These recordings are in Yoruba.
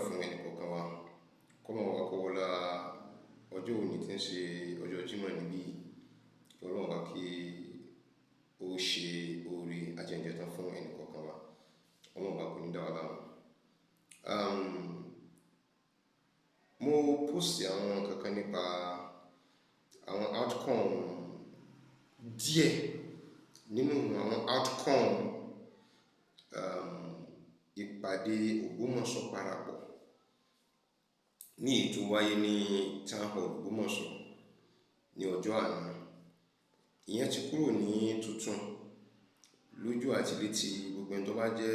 fún ẹnì kọ̀ọ̀kan wa. Kọ́lọ́run wa kó wọlá ọjọ́ òní tí ń ṣe ọjọ́ Jímọ̀ níbí. Kí Ọlọ́run bá kí ó ṣe oore ajẹ́njẹtán fún ẹnì kọ̀ọ̀kan wa. Ọlọ́run bá kò ní dá wa láàmú. Mo post àwọn kankan nípa àwọn outcome díẹ̀ nínú àwọn outcome ìpàdé Ògbómọ̀ṣọ́ parapọ̀ ní èyí tó wáyé ní Town Hall Ògbómọ̀ṣọ́ ní ọjọ́ àná. Ìyẹn ti kúrò ní tuntun lójú àti létí gbogbo ẹni tó bá jẹ́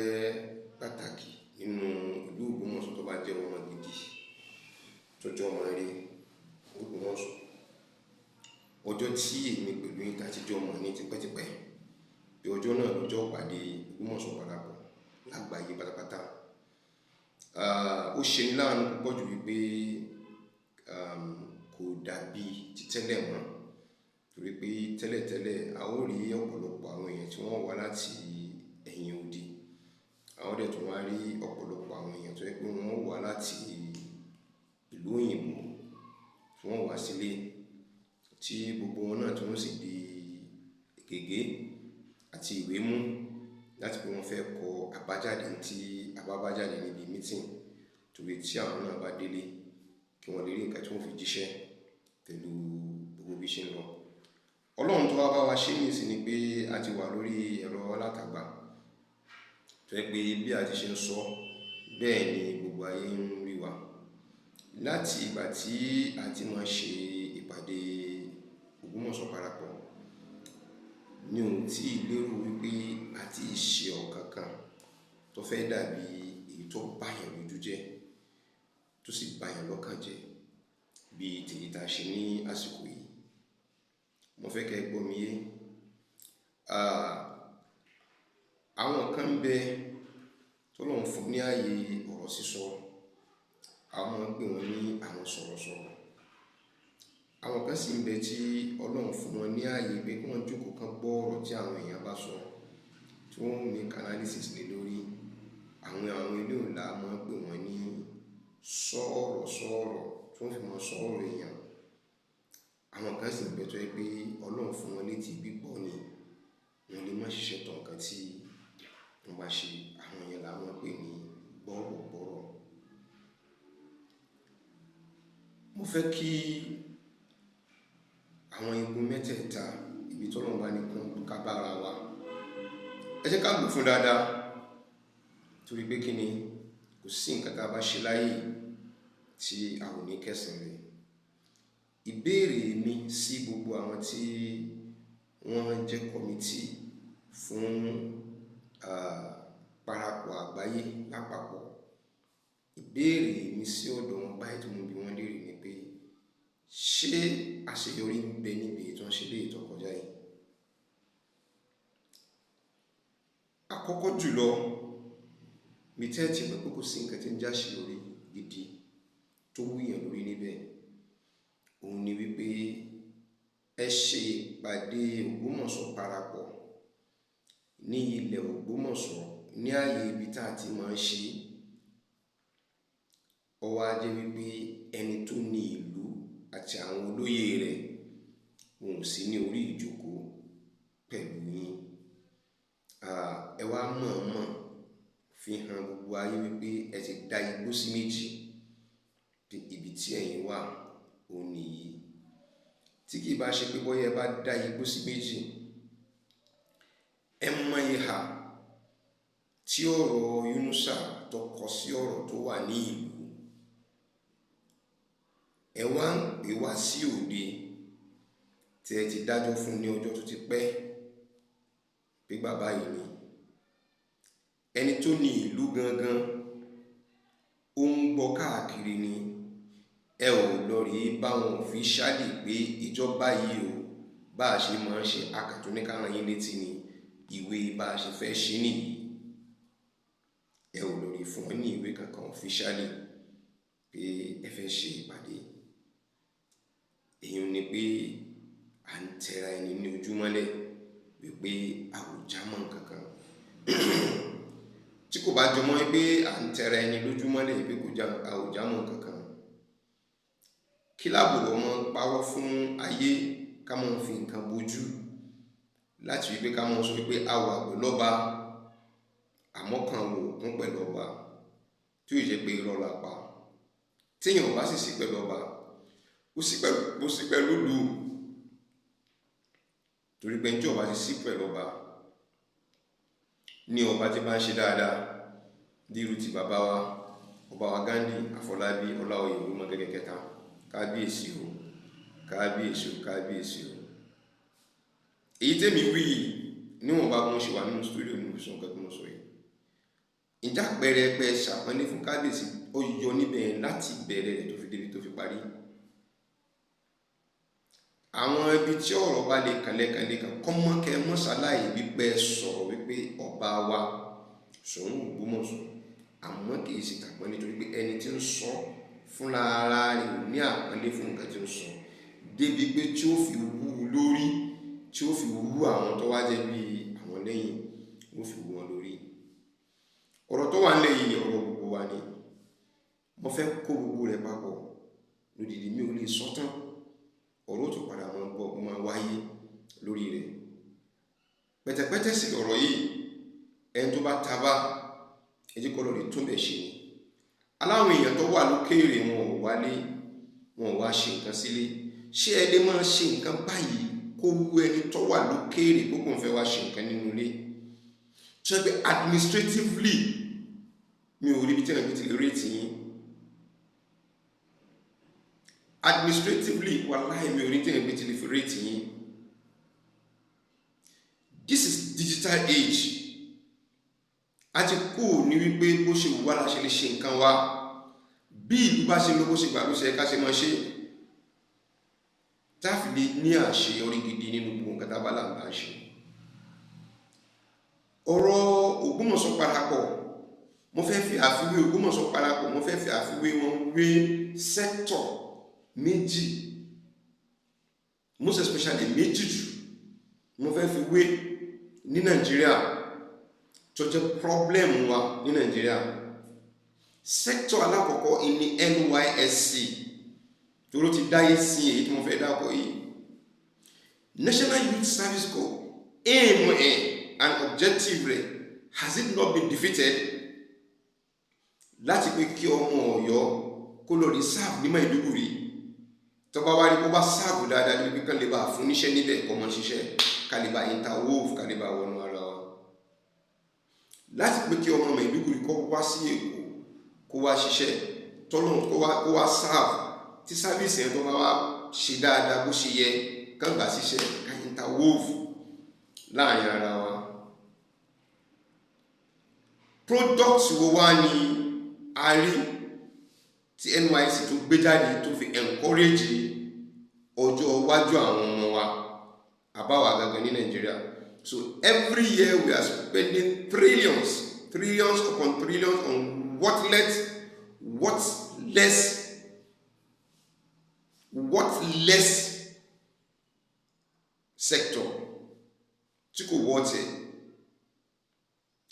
pàtàkì nínú ìlú Ògbómọ̀ṣọ́, tó bá jẹ́ ọmọ gidi, tó jẹ́ ọmọ rere Ògbómọ̀ṣọ́. Ọjọ́ tí èmi pẹ̀lú yín tá ti jọ mọ̀ ní tipẹ́tipẹ́, bí ọjọ́ náà lọ́jọ́ ìpàdé Ògbómọ̀ṣọ́ parapọ̀ lágbàáyé pátápátá. Ó ṣe ní láàánú púpọ̀ jù wípé kò dàbí ti tẹ́lẹ̀ mọ́, torí pé tẹ́lẹ̀tẹ́lẹ̀ a ó rí ọ̀pọ̀lọpọ̀ àwọn èèyàn tí wọ́n wá láti ẹ̀yìn odi. A ó dẹ̀ tún wá rí ọ̀pọ̀lọpọ̀ àwọn èèyàn tó jẹ́ pé wọ́n wá láti ìlú òyìnbó tí wọ́n wá sílé, tí gbogbo wọn náà tí wọ́n sì di gègé àti ìwé mú láti pé wọ́n fẹ́ kọ àbájáde tí a bá bá jáde níbi meeting, torí tí àwọn náà bá délé kí wọ́n lè rí nǹkan tí wọ́n fi jíṣẹ́ pẹ̀lú gbogbo bí ṣe ń lọ. Ọlọ́run tó wá bá wa ṣe nísìn ni pé a ti wà lórí ẹ̀rọ alátagbà, tó jẹ́ pé bí a ti ṣe ń sọ bẹ́ẹ̀ ni gbogbo ayé ń rí wa. Láti ìgbà tí a ti máa ṣe ìpàdé Ògbómọ̀ṣọ́ parapọ̀, mi ò tí ì lérò wípé a ti ṣe ọ̀kankan tó fẹ́ dàbí èyí tó bá yàn lójú jẹ́, tó sì bá yàn lọ́kàn jẹ́ bí tèyí ta ṣe ní àsìkò yìí. Mo fẹ́ kẹ́ ẹ gbọ́ mi yé. Àwọn kan ń bẹ t'Ọlọ́run fún ní ààyè ọ̀rọ̀ sísọ, àwọn máa ń pè wọ́n ní àwọn sọ̀rọ̀sọ̀rọ̀. Àwọn kan sì ń bẹ tí Ọlọ́run fún wọn ní ààyè pé kí wọ́n jókòó kan gbọ́ ọ̀rọ̀ tí àwọn èèyàn bá sọ, tí wọ́n make analysis lé lórí. Àwọn eléyìí là máa ń pè wọ́n ní sọ̀rọ̀sọ̀rọ̀ tí wọ́n fi máa sọ̀rọ̀ èèyàn. Àwọn kan sì ń bẹ tó jẹ́ pé Ọlọ́run fún wọn létí gbígbọ́ ni, wọ́n lè má ṣiṣẹ́ tán nǹkan tí wọ́n bá ṣe. Àwọn yẹn là máa ń pè ní gbọ́rọ̀gbọ́rọ̀. Mo fẹ́ kí àwọn igun mẹ́tẹ̀ẹ̀ta ibi tí Ọlọ́run bá ní kún ká bá ara wa. Ẹ jẹ́ ká lò fún dáadáa, torí pé kí ni kò sí nǹkan tí a bá ṣe láyé tí a ò ní kẹ́sàn rẹ̀. Ìbéèrè mi sí gbogbo àwọn tí wọ́n jẹ́ committee fún parapọ̀ àgbáyé lápapọ̀. Ìbéèrè mi sí ọ̀dọ̀ wọn báyìí tí mo bi wọ́n léèrè ni pé ṣé àṣeyọrí ń bẹ níbi èyí tí wọ́n ṣe léyìí tó kọjá yìí? Àkọ́kọ́ jùlọ, mi tẹ́tí mọ̀ pé kò sí nǹkan tí ń jẹ́ àṣeyọrí gidi tó wúyàn lórí níbẹ̀. Òun ni wípé ẹ ṣe ìpàdé Ògbómọ̀ṣọ́ parapọ̀ ní ilẹ̀ Ògbómọ̀ṣọ́ ní ààyè ibi tá a ti máa ń ṣe. Ó wá jẹ́ wípé ẹni tó ní ìlú àti àwọn olóyè rẹ̀ wọn ò sí ní orí ìjókòó pẹ̀lú yín. Ẹ wá mọ̀ọ́mọ̀ fi hàn gbogbo ayé wípé ẹ ti da igbó sí méjì, pé ibi tí ẹ̀yin wà òun nìyí. Tí kì í bá ṣe pé bóyá ẹ bá da igbó sí méjì, ẹ mọ ìhà tí ọ̀rọ̀ Yunusa tó kọ sí ọ̀rọ̀ tó wà ní ìlú. Ẹ wá ń pè wá sí òde tí ẹ ti dájọ́ fún ní ọjọ́ tó ti pẹ́ pé bàbá yìí ni. Ẹni tó ní ìlú gangan ó ń gbọ́ káàkiri ni. Ẹ ò lọ rí bá wọn officially pé ìjọba yìí o, bá a ṣe máa ń ṣe akàtún ní ká rán yín létí ni ìwé bá a ṣe fẹ́ ṣe nìyí. Ẹ ò lọ rí fún wọn ní ìwé kankan officially pé ẹ fẹ́ ṣe ìpàdé. Èyí ni pé à ń tẹra ẹni ní ojúmọ́lẹ̀ wípé a ò jámọ́ nǹkan kan. Tí kò bá jọmọ́ pé à ń tẹra ẹni lójúmọ́lẹ̀ pé kò já a ò jámọ́ kankan, kí láàbùrọ̀ mọ́ parọ́ fún ayé, ká mọ́ fi nǹkan bojú láti wípé ká mọ́ sọ wípé a wà pẹ̀lú ọba, àmọ́ kan wò kún pẹ̀lú ọba, tí ò jẹ́ pé irọ́ la pa. Téèyàn ò bá sì sí pẹ̀lú ọba, ó sì pẹ̀lú lù ú, torí pé tí ọba ti sí pẹ̀lú ọba ní ọba tí bá ń ṣe dáadáa bí irú ti bàbá wa ọba wa Ghandi Àfọlábí Ọláoyè Olúmọgẹ́gẹ́ kẹta, kábíyèsí o, kábíyèsí o, kábíyèsí o. Èyí tèmi wí yìí níwọ̀nba bí mo ṣe wà nínú stúdíò nínú ìsọ̀ nǹkan tí mo sọ yìí, ìjà pẹrẹpẹ ṣàpọ́nlé fún kábíyèsí ó yọ níbẹ̀ láti bẹ̀rẹ̀ rẹ̀ tó fi débi tó fi parí. Àwọn ibi tí ọ̀rọ̀ bá lè kànlẹ̀kànlẹ̀ kan kọ́mọ́kẹ́ mọ́ṣáláì wípé sọ̀rọ̀ wípé ọba wa Ṣọ̀ún Ògbómọ̀ṣọ́, àmọ́ kì í ṣe tàpọ́nlé nítorí pé ẹni tí ń sọ fúnra ara rẹ̀ ò ní àpọ́nlé fún nǹkan tí ń sọ, débi pé tí ó fi wú u lórí, tí ó fi wú àwọn tó wá jẹ́ bí àwọn lẹ́yìn, ó fi wú wọn lórí. Ọ̀rọ̀ tó wà nílẹ̀ yìí ọ̀rọ̀ gbogbo wa ni. Mo fẹ́ kó gbogbo rẹ̀ papọ̀ lódìdí, mi ò lè sọ tán. Ọ̀rọ̀ tó padà máa ń bọ̀ máa wáyé lórí rẹ̀. Pẹ̀tẹ̀pẹ̀tẹ̀ sì lọ̀rọ̀ yìí, ẹni tó bá tabá ẹ jẹ́ kó lọ rí tún bẹ̀ ṣe ni. Aláwọn èèyàn tó wà lókèèrè wọn ò wálé, wọn ò wá ṣe nǹkan sílé. Ṣé ẹ lè máa ṣe nǹkan báyìí kó wú ẹni tó wà lókèèrè kó kò ń fẹ́ wá ṣe nǹkan nínú ilé? Ṣé pé administratively mi ò rí ibi tí ẹ̀rọ ti lè rate yín. Administratively, wàláhì mi ò rí tí ẹ̀rọ ti lè fi rate yín. This is digital age. A ti kú ní wípé bó ṣe wù wá la ṣe lè ṣe nǹkan wa. Bí ìlú bá ṣe lọ bó ṣe gbà ló ṣe ká ṣe máa ṣe. Tá fi lè ní àṣeyọrí gidi nínú gbogbo nǹkan tá a bá là ń bá ṣe. Ọ̀rọ̀ Ògbómọ̀ṣọ́ parapọ̀, mo fẹ́ fi àfiwé Ògbómọ̀ṣọ́ parapọ̀, mo fẹ́ fi àfiwé wọn wé sector méjì, most especially méjì jù mo fẹ́ fi wé ní Nàìjíríà tó jẹ́ problem wa ní Nàìjíríà. Sector alákọ̀ọ́kọ́ ní NYSC, tó ló ti dáyé sí èyí tí mo fẹ́ dákọ̀ yìí. National Youth Service Corps, aim ẹ̀ and objective rẹ̀, has it not been defeated? Láti pé kí ọmọ Ọ̀yọ́ kó lọ rí serve ní Maiduguri, tó bá wá rí kó bá serve dáadáa níbi kan lè bá fún níṣẹ́ níbẹ̀ kó mọ ṣiṣẹ́, ká lè bá interwove, ká lè bá wọnú ara wa. Láti pé kí ọmọ Maiduguri kó wá sí Èkó kó wá ṣiṣẹ́ tọ́lọ́ kó wá serve, tí service yẹn tó bá wá ṣe dáadáa bó ṣe yẹ kán gbà síṣẹ́, ká interwove láàrin ara wa. Product wo wá ni a rí tí NYSC tó gbé jáde tó fi encourage ọjọ́ iwájú àwọn ọmọ wa àbáwá gangan ní Nàìjíríà? So every year we are spending trillions, trillions upon trillions on worthless sector tí kò worth it.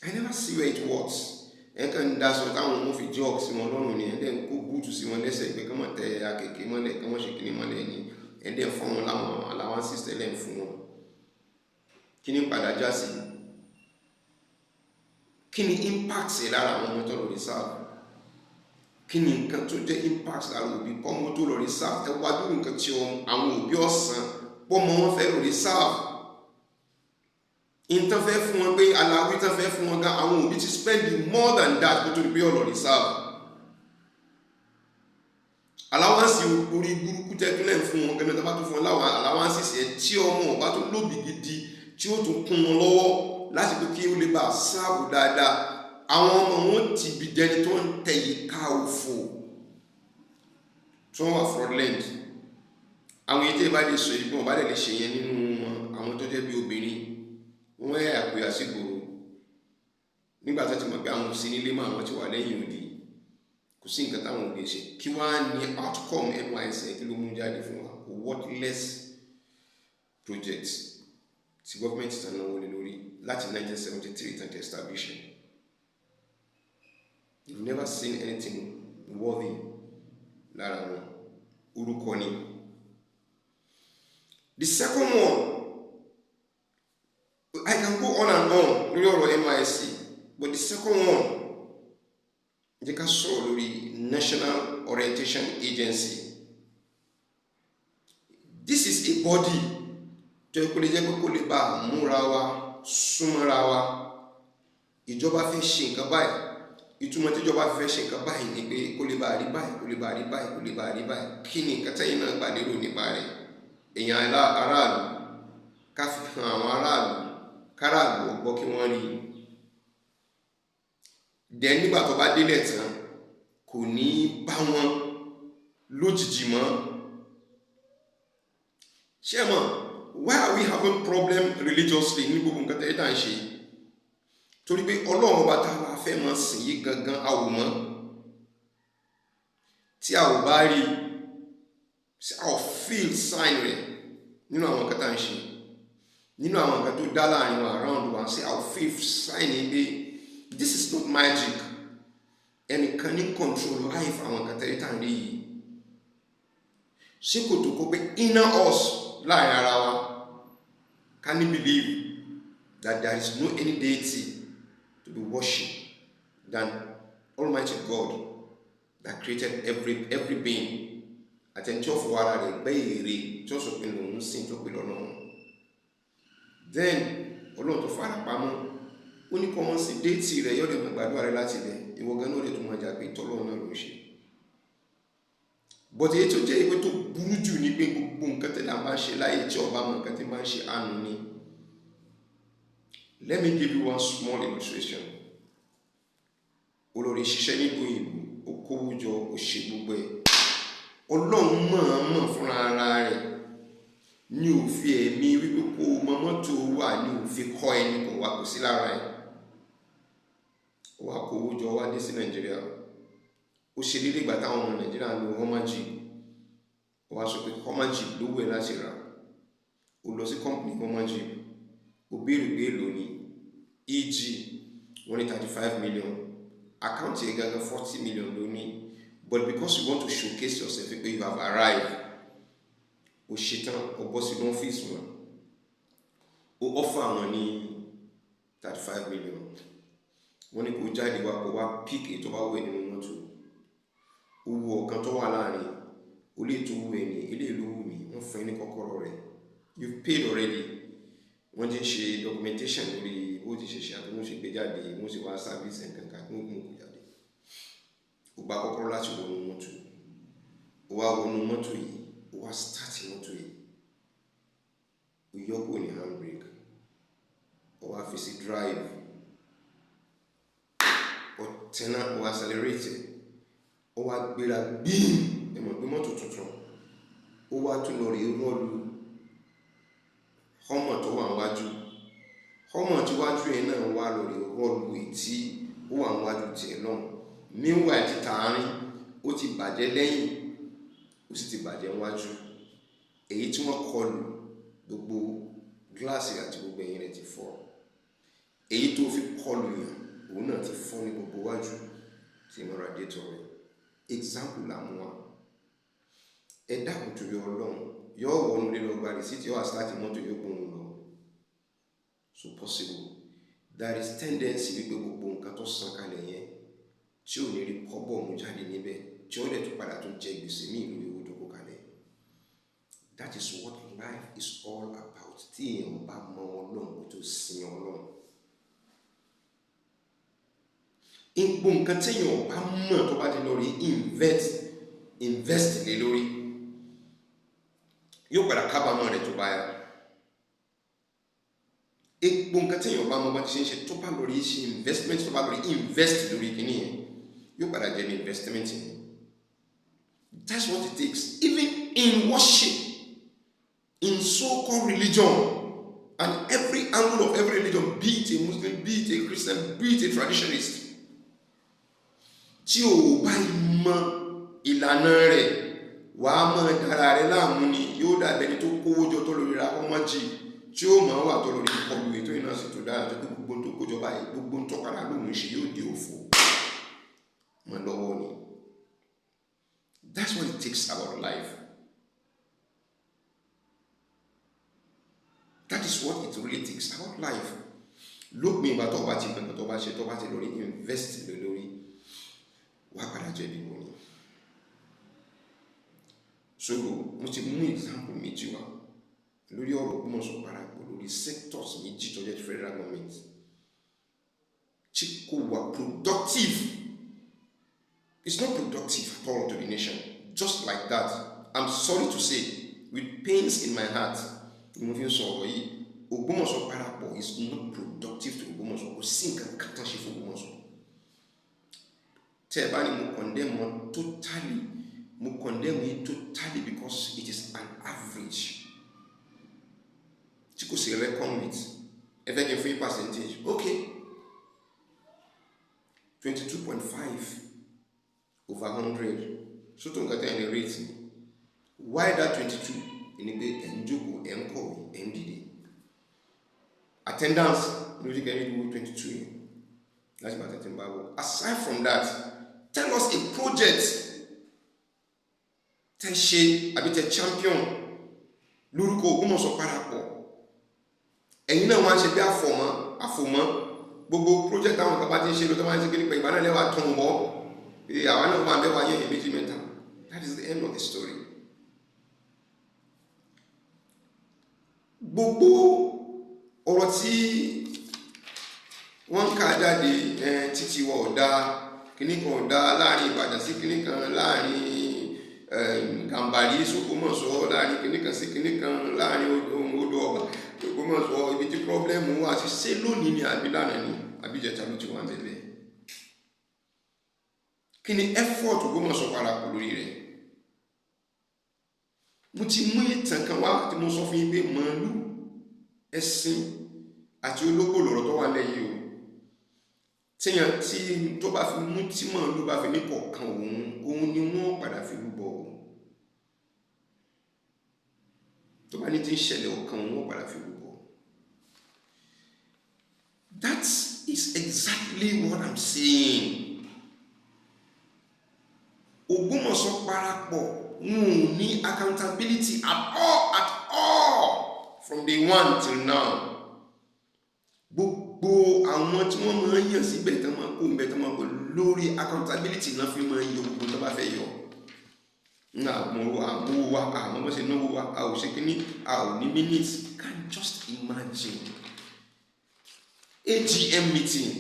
I never see where it works. Ẹ kàn ń daṣọ táwọn ọmọ fi jọ́ọ̀kì sí wọn lọ́rùn ni, ẹ̀ dẹ̀ ń kó búùtù sí wọn lẹ́sẹ̀ pé kán mọ̀ tẹ akèké mọ́lẹ̀, kán mọ̀ ṣe kíní mọ́lẹ̀ ni, ẹ̀ dẹ̀ fún wọn láwọn allowances tẹ́lẹ̀ ń fún wọn. Kí ni padà já sí? Kí ni impact ẹ̀ lára àwọn ọmọ tó lọ rí serve? Kí ni nǹkan tó jẹ́ impact lára òbí kọ́mọ tó lọ rí serve? Ẹ wá dúró nǹkan tí àwọn òbí ọ̀sán pọ́mọ wọn fẹ́ lọ rí serve, nǹkan fẹ́ fún wọn pé aláwí tán fẹ́ fún wọn gan, àwọn òbí ti spend more than that kó tó di pé ọ̀lọ́ rí serve. Allowance orí burúkú tẹ́túlẹ̀ ń fún wọn gẹ́gẹ́ tó bá tún fún wọn láwọn allowance ẹ̀ tí ọmọ ọba tó lóbi gidi tí ó tún kún wọn lọ́wọ́ láti pé kí ó lè bá a serve dáadáa, àwọn ọmọ wọn ti bi dẹni tó ń tẹ ìka òfò tí wọ́n wà fraudulent. Àwọn èyí tí ẹ bá lè sọ ìgbọ́n ọba lè ṣe yẹn nínú wọn, àwọn tó jẹ́ bí obìnrin wọ́n ẹ̀ àkóyà sí gbòòrò nígbà tó ti mọ̀ pé àwọn ò sí nílé mọ́, àwọn ti wà lẹ́yìn odi, kò sí nǹkan táwọn ò lè ṣe. Kí wàá ní outcome NYSC? Kí ló mú jáde fún wa? Worthless project tí gọ́ọ̀mẹ̀ntì tán náwó lé lórí láti 1973 tán ti establish. You've never seen anything worthy lára wọn. Orúkọ ni. The second one, I can go on and on lórí ọ̀rọ̀ NYSC, but the second one, jẹ́ ká sọ̀rọ̀ lórí National Orientation Agency. This is a body tó yẹ kó lè jẹ́ pé kó lè bá a múra wa súnmọ́ra wa. Ìjọba fẹ́ ṣe nǹkan báyìí. Ìtumọ̀ tíjọba fẹ́ ṣe nǹkan báyìí ni pé kó lè bá a rí báyìí, kó lè bá a rí báyìí, kó lè bá a rí báyìí. Kí ni nǹkan tẹ́yìn náà gbà lérò nípa rẹ̀, èèyàn aráàlú? Ká fi hàn àwọn aráàlú, káràlú ọgbọ́ kí wọ́n rí i. Dẹ̀ nígbà tó bá délẹ̀ tán, kò ní í bá wọn lójijì mọ́. Ṣé mọ̀, why are we having problem religiously ní gbogbo nǹkan tẹ́lẹ̀ tá à ń ṣe? Torí pé Ọlọ́run Ọba tá a fẹ́ máa sìn yí gangan a ò mọ̀. Tí a ò bá rí, a ò feel sign rẹ̀ nínú àwọn nǹkan tá à ń ṣe, nínú àwọn nǹkan tó dá láàrin wa, around wa, ṣé a ò feel sign ní pé this is not magic? Ẹnìkan ní control life àwọn nǹkan tẹ́lẹ̀ tá à ń rí yìí. Ṣé kò tó kó pé inner us, láàrin ara wa, can you believe that there is no any deity to be worshipped than Almighty God that created every being? Àtẹni tí ó fọwọ́ ara rẹ̀ gbẹ́ ère tí ó sọ pé lòun sìn, tó pè lọ́nà, then Ọlọ́run tó fara pamọ́, ó ní kọ́ wọ́n sí deity rẹ̀, yóò lè máa gbàdúrà rẹ̀ láti ilẹ̀. Ìwọ gan náà lè tún máa jà pé tọ́lọ́run náà ló ń ṣe. But èyí tó jẹ́ ìwé tó burú jù ní pé gbogbo nǹkan tẹ́lẹ̀ à bá ń ṣe láyé, tí ọba mọ nǹkan tí bá ń ṣe, àánú ni. Let me give you one small illustration. Olórí ṣiṣẹ́ nílùú òyìnbó, ó kówó jọ, ó ṣe gbogbo ẹ̀. Ọlọ́run mọ̀ọ́mọ̀ fúnra ara rẹ̀ ní òfin ẹ̀mí wípé kó o mọ mọ́tò wà ní òfin kọ́ ẹni kò wá, kò sí lára ẹ̀. Ó wá kówó jọ, wá dé sí Nàìjíríà. Ó ṣe déédéé ìgbà táwọn ọmọ Nàìjíríà ń lo Hummer Jeep. Ó wá sọ pé Hummer Jeep ló wù ẹ́ láti rà. Ó lọ sí company Hummer Jeep, ó béèrè pé èlò ni. Eg, wọ́n ní 35 million. Account yẹn gangan, 40 million ló ní, but because you want to showcase yourself pé you have arrived, ó ṣetán, ó bọ́ sínú ọ́fíìsì wọn, ó offer àwọn ní 35 million. Wọ́n ní kó jáde wá, kó wá pick èyí tó bá wù ẹ́ nínú mọ́tò. Ó wu ọ̀kan tó wà láàrin, ó lè tó wù ẹ́ ní eléyìí ló wù mí. Wọ́n fún ẹ ní kọ́kọ́rọ́ rẹ̀. You paid already. Wọ́n ti ń ṣe documentation lórí bó ti ṣe ṣe àti bó ṣe gbé jáde, bó ṣe wá service nǹkan kan, kí wọ́n kó jáde. Ó gba kọ́kọ́rọ́ láti wọnú mọ́tò. Ó wá wọnú mọ́tò yìí, ó wá start mọ́tò yìí, ó yọ kúrò ní handbrake, ó wá fi sí drive, ó tẹná, ó accelerate, ó wá gbéra gbíìm. Ẹ mọ̀ pé mọ́tò tuntun, ó wá tún lọ rí rọ́ lu Hummer tó wà níwájú. Hummer tí wájú yẹn náà wá lọ rí rọ́ lu ètí ó wà níwájú tiẹ̀ náà. Meanwhile, ti tààrin ó ti bàjẹ́ lẹ́yìn, ó sì ti bàjẹ́ níwájú. Èyí tí wọ́n kọlù, gbogbo gíláàsì àti gbogbo ẹ̀yìn rẹ̀ ti fọ́. Èyí tó fi kọlù yàn, òun náà ti fọ́ ní gbogbo wájú tí mo radiator rẹ̀. Example là mú wa. Ẹ dákun, torí Ọlọ́run, yóò wọnú ilé lọ gba receipt, yóò wá start mọ́tò, yóò gbóhùn lọ. So possible, there is tendency wípé gbogbo nǹkan tó san kalẹ̀ yẹn, tí ò ní rí kọ́bọ̀ mú jáde níbẹ̀, tí ó dẹ̀ tún padà tún jẹ gbèsè míì lórí owó tó kó kalẹ̀. That is what life is all about. Tí èèyàn bá mọ Ọlọ́run, kó tó sin Ọlọ́run, ipò nǹkan téèyàn bá mọ̀, tó bá ti lọ rí invest lé lórí, yóò padà kábàámọ̀ rẹ̀ tó bá yá. Epo nǹkan téèyàn bá mọ̀ bá ti ṣe ń ṣe, tó bá lọ rí ṣe investment, tó bá lọ rí invest lórí kìíní yẹn, yóò padà jẹ́ ní investment yẹn. That's what it takes. Even in worship, in so-called religion and every angle of every religion, be it a Muslim, be it a Christian, be it a traditionalist, tí o bá mọ ìlànà rẹ̀, wàá mọ dára rẹ̀ láàmú ni. Yóò dàbí ẹni tó kówó jọ, tó lórí ra ọmọ jì tí ó mọ̀ wà, tó lórí kọlu ètò iná sì tó dára, tó pé gbogbo tó kójọ báyìí, gbogbo tó padà lóhùn ṣe yóò di òfò. mọ́ lọ́wọ́ ni. That's what it takes about life. That is what it really takes about life. Lópin ìgbà tó bá ti mọ̀ tó bá ṣe tó bá ti lórí invest lé lórí, wàá padà jẹ̀bi wọn ni. So mo ti mú example méjì wá lórí ọ̀rọ̀ Ògbómọ̀ṣọ́ parapọ̀ lórí sectors méjì tó jẹ́ ti federal government tí kò wà productive. It's not productive at all to the nation. Just like that, I'm sorry to say, with pains in my heart ni mo fi ń sọ ọ̀rọ̀ yìí. Ògbómọ̀ṣọ́ parapọ̀ is not productive to Ògbómọ̀ṣọ́. Kò sí nǹkan kan tán ṣe fún Ògbómọ̀ṣọ́. Tẹ́ ẹ bá ní mo condemn wọn totally, mo condemn yín totally, because it is an average tí kò sí reckon with. Ẹ fẹ́ kí n fún yín percentage? Okay, 22.5 over 100. Sótò nǹkan tẹ́ ẹ̀ ní rate ni. Why that 22? Ni pé ẹ̀ ń jókòó, ẹ̀ ń kọ̀wé, ẹ̀ ń dìde. Attendance ló ti kẹ́rin ìdúró 22 yẹn láti bá tẹ̀tẹ̀ ń bá bọ̀. Aside from that, tell us a project tẹ́ ṣe àbí tẹ́ champion lórúkọ Ògbómọ̀ṣọ́ parapọ̀. Ẹ̀yin náà wọ́n á ṣe bí àfọ̀mọ́ àfọ̀mọ́. Gbogbo project àwọn kan bá ti ń ṣe ló tó máa ń ṣe kí nípa ìgbà náà lẹ́wà tó ń bọ̀ pé àwa náà wà bẹ́ẹ̀ wá yẹ̀yẹ̀ méjì mẹ́ta. That is the end of the story. Gbogbo ọ̀rọ̀ tí wọ́n ń kà jáde, títí wọ ọ̀dà kìnnì kan, ọ̀dà láàrin Ìbàdàn sí kìnnì kan, láàrin Gàmbàrí s'Ògbómọ̀ṣọ́, láàrin kìnnì kan sí kìnnì kan, láàrin odò ọba Ògbómọ̀ṣọ́, ibi tí problem wà sí, ṣé lónìí ni àbí lánàá ni àbí ìjẹta ló ti wà níbẹ̀? Kí ni effort Ògbómọ̀ṣọ́ parapọ̀ lórí rẹ̀? Mo ti mú ìtàn kan wá tí mo sọ fún yín pé màálù, ẹṣin àti ológbò lọ̀rọ̀ tó wà lẹ́yìn o. Tíyàn tí tó bá fi mú tí màálù bá fi ní kọ̀ọ̀kan, òun ni wọ́n padà fi rúbọ o. Tó bá ní tí ń ṣẹlẹ̀ ọ̀kan, òun wọ́n padà fi rúbọ. That is exactly what I'm saying. Ògbómọ̀ṣọ́ parapọ̀, wọn ò ní accountability at all, at all, from day one till now. Gbogbo àwọn tí wọ́n máa ń yàn síbẹ̀, tán máa kó ń bẹ̀, tán máa kó lórí accountability náà fi máa ń yọ gbogbo tó bá fẹ́ yọ ní àmọ́ àmúwò wa, àmọ́ bó ṣe náwó wa, a ò ṣe kínní, a ò ní minutes. Can just imagine AGM meeting,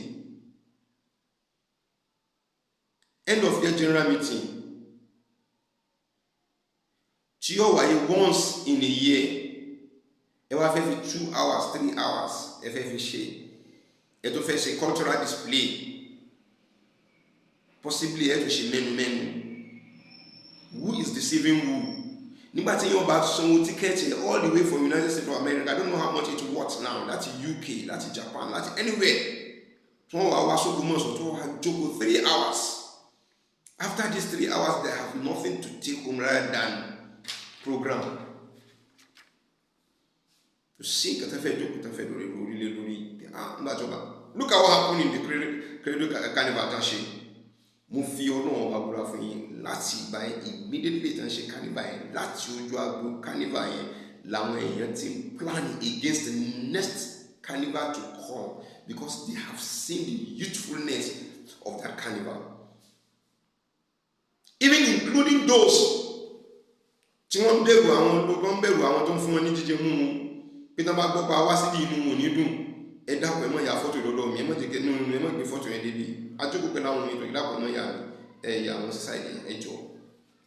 end of year general meeting tí yóò wáyé once in a year. Ẹ wá fẹ́ fi 2 hours, 3 hours, ẹ fẹ́ fi ṣe, ẹ tó fẹ́ ṣe cultural display, possibly ẹ tó ṣe mẹ́nu mẹ́nu. Who is deceiving who? Nígbà tí yóò bá sanwó ticket all the way from United States of America, I don't know how much it worth now, láti UK, láti Japan, láti anywhere, tí wọ́n wá wá s'Ógbómọ̀ṣọ́, tí wọ́n wá jókòó 3 hours. After these 3 hours, they have nothing to take home rather than program. Kò sí nǹkan tó fẹ́ jókòó tó fẹ́ lórí orílẹ̀ lórí. Ah, nígbà tó bá look at what happened in the Credo carnival tá a ṣe, mo fi Ọlọ́run Ọba búra fún yín, láti ìgbà yẹn, immediately tá a ṣe carnival yẹn, láti ojú agbo carnival yẹn làwọn èèyàn ti plan against the next carnival to come, because they have seen the youthfulness of that carnival, even including those tí wọ́n ń bẹ̀rù àwọn tó ń bẹ̀rù àwọn tó ń fún wọn ní jíjẹ múmu, pé tí wọ́n bá gbọ́ pa wá síbi, inú wọn ò ní dùn. Ẹ dákun, ẹ má ya fọ́tò lọ́dọ̀ mi, ẹ má jẹ́ kí nínú, ẹ má gbé fọ́tò yẹn débi ajókòó pẹ̀lú àwọn ètò ìdákun, ẹ má yà mí, ẹ yà àwọn sísáìdì, ẹ jọ,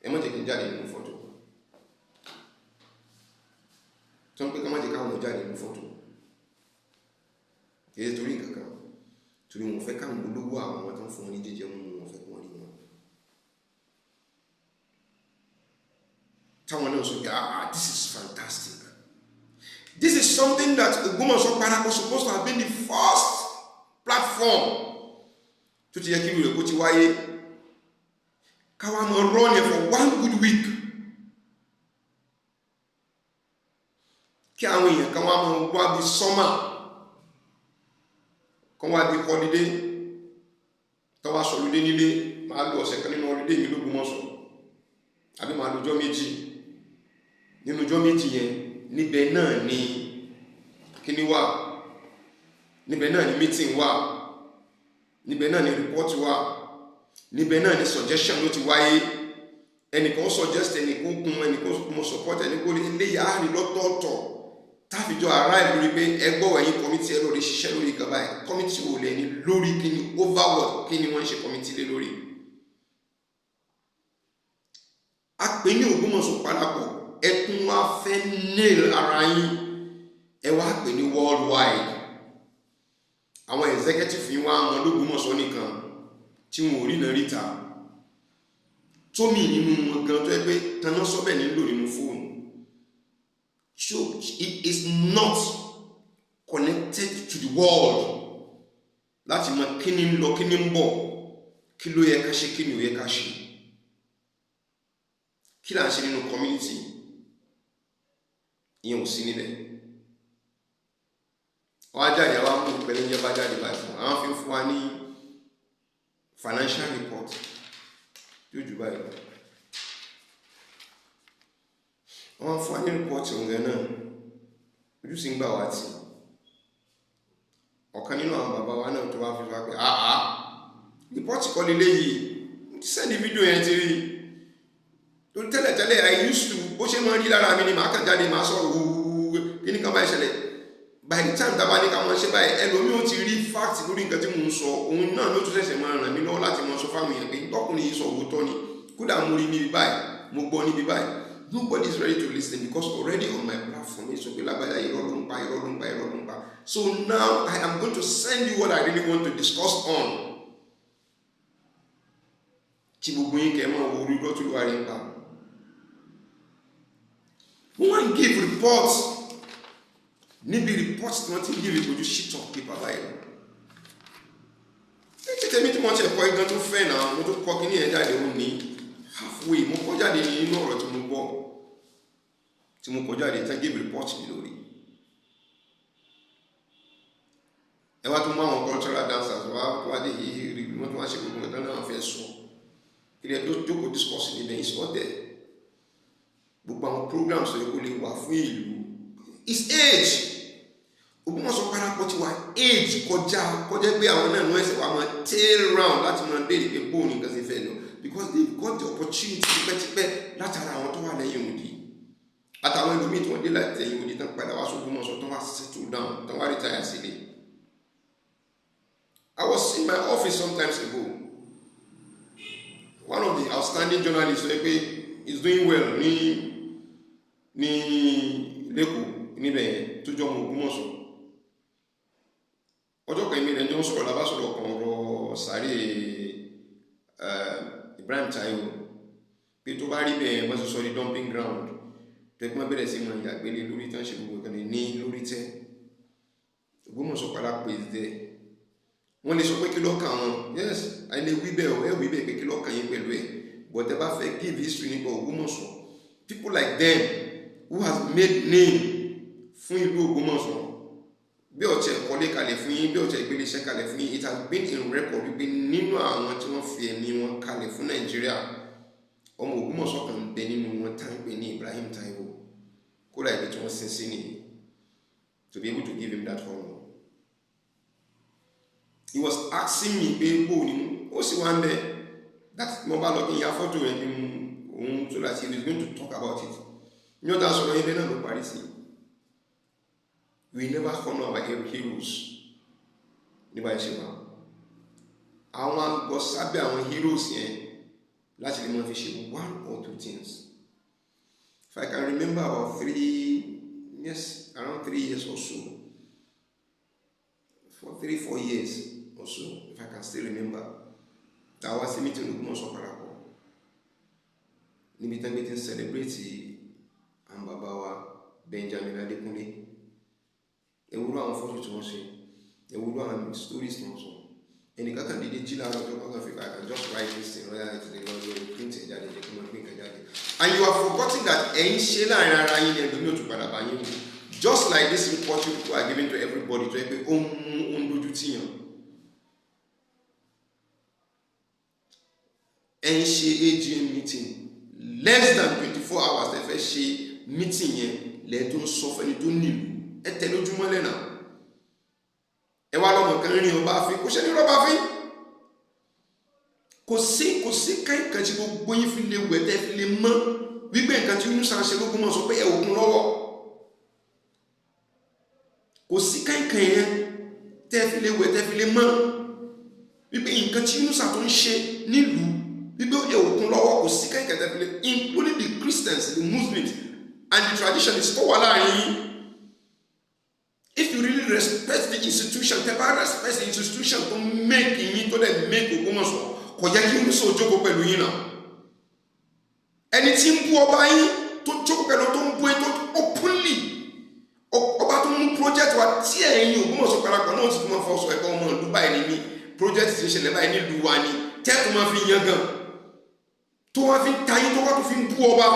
ẹ má jẹ́ kí n jáde nínú fọ́tò tí wọ́n pé ká má jẹ́ káwọn jáde nínú fọ́tò. Kì í ṣe torí nǹkan kan, torí wọn fẹ́ káwọn olówó àwọn tó ń fún wọn ní jíjẹ múmu, wọn fẹ́ kí wọ́n rí wọn. Táwọn náà sọ pé, "Ah, this is fantastic." This is something that Ògbómọ̀ṣọ́ parapọ̀ supposed to have been the first platform tó ti yẹ kí irú rẹ̀ kó ti wáyé, káwa máa run it for one good week, kí àwọn èèyàn kan wá máa wá bí summer kan, wá bí holiday, tó wá sọlúdé nílé. Màá lo ọ̀sẹ̀ kan nínú holiday mi l'Ógbómọ̀ṣọ́, àbí màá lo ọjọ́ 2. Nínú ọjọ́ 2 yẹn, níbẹ̀ náà ni kíní wà, níbẹ̀ náà ni meeting wà, níbẹ̀ náà ni report wà, níbẹ̀ náà ni suggestion ló ti wáyé. Ẹnìkan suggest, ẹnìkan kún, ẹnìkan mo support, ẹnìkan eléyìí á rí lọ́tọ̀ọ̀tọ̀ táfijọ́ arrive lórí pé ẹgbọ́ ẹ̀yin committee, ẹ lórí ṣiṣẹ́ lórí ìkàbá ẹ̀. Committee wò lẹ́ni lórí kíni, over what, kíni wọ́n ń ṣe committee lé lórí? A pè ní Ògbómọ̀ṣọ́ parapọ̀, ẹ tún wá fẹ́ nail ara yín, ẹ wá pè ní worldwide. Àwọn executive yín wá mọ l'Ógbómọ̀ṣọ́ nìkan tí wọn ò rí náà ríta tómi nínú wọn gan tó yẹ pé taná sọ́bẹ̀ nílò nínú fóònù. So it is not connected to the world láti mọ kí ni ń lọ, kí ni ń bọ̀, kí ló yẹ ká ṣe, kí ni ò yẹ ká ṣe, kí là ń ṣe nínú community. Ìyẹn ò sí níbẹ̀. Wọ́n á jáde, àwọn amú pẹ̀lú bá jáde báyìí fún àwọn fi ń fún wa ní financial report tí ó jù báyìí lọ. Wọ́n fún wa ní report ọ̀gá náà, ojú sì ń gbà wá tì. Ọ̀kan nínú àwọn bàbá wa náà tó wá fi wá pé àá report kọ́ leléyìí, mo ti sẹ́ni fídíò yẹn ti rí torí tẹ́lẹ̀tẹ́lẹ̀ I used to bó ṣe máa ń rí lára mi ni màá kàn jáde, màá sọ̀rọ̀ wúwúwú kí ni kan báyìí ṣẹlẹ̀. By the time tábà ní ká máa ṣe báyìí, ẹlòmíì ó ti rí fact lórí nǹkan tí mò ń sọ, òun náà ló tún ṣẹ̀ṣẹ̀ máa ràn mí lọ́wọ́ láti máa sọ fáwọn èèyàn pé tọkùnrin yìí sọ òótọ́ ni, kódà mo rí níbi báyìí, mo gbọ́ níbi báyìí. Nobody is ready to listen because already on my platform it's okay, lágbájá irọ́ ló ń pa, irọ́ ló ń pa, irọ́ ló ń pa. So now I am going to send you what I really want to discuss on. Tí gbogbo yín kẹ́ máa wo orí irọ́ tó lù wá rí ń pa. Wọ́n ń give report, níbi report tí wọ́n ti ń give ìbojú sheet of paper báyìí. Títí tèmi tí mo ti ẹ̀kọ́ igan tó fẹ́ náà, mo tó kọ́ kíní ẹ̀ jáde, ó ní halfway mo kọ́ jáde nínú ọ̀rọ̀ tí mo gbọ́, tí mo kọ́ jáde tán give report mi lórí. Ẹ wá tún mú àwọn cultural dancers wá tó wá dé yìí rí, wọ́n tún wá ṣe gbogbo nǹkan náà fẹ́ sọ. Kí ni ẹ tó jókòó discuss níbẹ̀, it's not there. Gbogbo àwọn programs tó yẹ kó lè wà fún ìlú is age. Ògbómọ̀ṣọ́ parapọ̀ ti wà age kọjá kọjá pé àwọn náà ní wọ́n ẹsẹ̀ wà máa tail round láti máa béèrè pé bóun ní nǹkan ṣe fẹ́ lọ, because they got the opportunity tipẹ́tipẹ́ látara àwọn tó wà lẹ́yìn odi àtàwọn ẹlòmíì tí wọ́n dé láti ẹ̀yìn odi tán padà wá s'Ógbómọ̀ṣọ́ tán wá settle down tán wá retire sílé. I was in my office sometimes ago. One of the outstanding journalists sọ pé is doing well ní l'Ékòó níbẹ̀ yẹn tó jọ ọmọ Ògbómọ̀ṣọ́. Ọjọ́ kan èmi rẹ̀ jọ ń sọ̀rọ̀, la bá sọ̀rọ̀ kan ọ̀rọ̀ sáré Ibrahim Taiwo pé tó bá rí bẹ́ẹ̀ wọ́n ti sọ ní dumping ground tó ẹgbọ́n bẹ̀rẹ̀ sí máa yàgbélé lórí tán ṣe gbogbo ìkànnì ní lórí tẹ́. Ògbómọ̀ṣọ́ parapọ̀ is there. Wọ́n lè sọ pé kí ló kàn wọ́n, yes, àìlè wí bẹ́ẹ̀ o, ẹ wí bẹ́ẹ̀ pé kí ló kàn yín pẹ̀lú ẹ̀, but ẹ bá fẹ́ give history nípa Ògbómọ̀ṣọ́, people like them who has made name fún ìlú Ògbómọ̀ṣọ́, bí ọ̀tẹ̀ kọ́lé kalẹ̀ fún yín, bí ọ̀tẹ̀ ìgbélé iṣẹ́ kalẹ̀ fún yín, it has been in record wípé nínú àwọn tí wọ́n fi ẹ̀mí wọn kalẹ̀ fún Nàìjíríà, ọmọ Ògbómọ̀ṣọ́ kan ń bẹ nínú wọn tá ń pè ní Ibrahim Taiwo. Kódà ibi tí wọ́n sin sí nìyí, to be able to give him that honour. He was asking me pé bó ni ó sì wá ń bẹ that mo bá lọ kí n ya fọ́tò rẹ̀ kí n òun so that he was going to talk about it. Ní ọ̀tá sọ̀rọ̀ yẹn bẹ́ẹ̀ náà ló parí sí. We never honour our heroes nígbà ìṣe wa. Àwọn àgbọ̀ sábẹ́ àwọn heroes yẹn láti lè máa fi ṣe one or two things. If I can remember, about 3 years, around 3 years or so, for 3-4 years or so, if I can still remember, táwa sí meeting Ògbómọ̀ṣọ́ parapọ̀ níbi tán gbé ti ń celebrate àwọn bàbá wa Benjamin Adékúnlé. Ewúro àwọn fọ́tò tí wọ́n ṣe, ewúro àwọn stories tí wọ́n sọ. Ẹnìkan kan dédé jí láàárọ̀ ọjọ́ kan fi I can just write this thing lọ́yà ètò ìlọ lórí print ẹ̀ jáde jẹ́ kí wọ́n pín nǹkan jáde. And you have forgotten that ẹ̀ ń ṣe láàrin ara yín ni ẹlòmíì ò tún padà bá yín wò. Just like this report you people are giving to everybody tó yẹ pé ó ń mú ó ń dojú tìyàn. Less than 24 hours tẹ́ fẹ́ ṣe meeting yẹn lẹ́ẹ̀ tó ń sọ fẹ́ni tó nílùú ẹ tẹ lójúmọ́ lẹ́nà. Ẹ wá lọ́mọ kan rìn ọba àfin, kò ṣe ní rọ́bà fín. Kò sí kankan tí gbogbo yín fi lè wẹ̀ tẹ́ fi lè mọ́ wípé nǹkan tí Yunusa ń ṣe l'Ógbómọ̀ṣọ́ pé ẹ òkun lọ́wọ́. Kò sí kankan yẹn tẹ́ fi lè wẹ̀, tẹ́ fi lè mọ́ wípé nǹkan tí Yunusa tó ń ṣe nílùú wípé ẹ òkun lọ́wọ́. Kò sí kankan tẹ́ fi lè, including the Christians, the Muslims and the traditionalists tó wà láàrin yín. If you really respect the institution, tẹ́ bá respect the institution tó make yín, tó dẹ̀ make Ògbómọ̀ṣọ́, kò yẹ kí Yunusa ó jókòó pẹ̀lú yín náà. Ẹni tí ń bú ọba yín tó jókòó pẹ̀lú, tó ń bú yín tó openly, ọba tó mú project wa tí ẹ̀yin Ògbómọ̀ṣọ́ parapọ̀ náà ti tún máa fọṣọ ẹ̀kọ́ ọmọ ìlú báyìí ní project tí ń ṣẹlẹ̀ báyìí nílùú wa ni tẹ́ẹ̀tù máa fi yan gan, tó wá fi ń ta yín, tó wá tó fi ń bú ọba,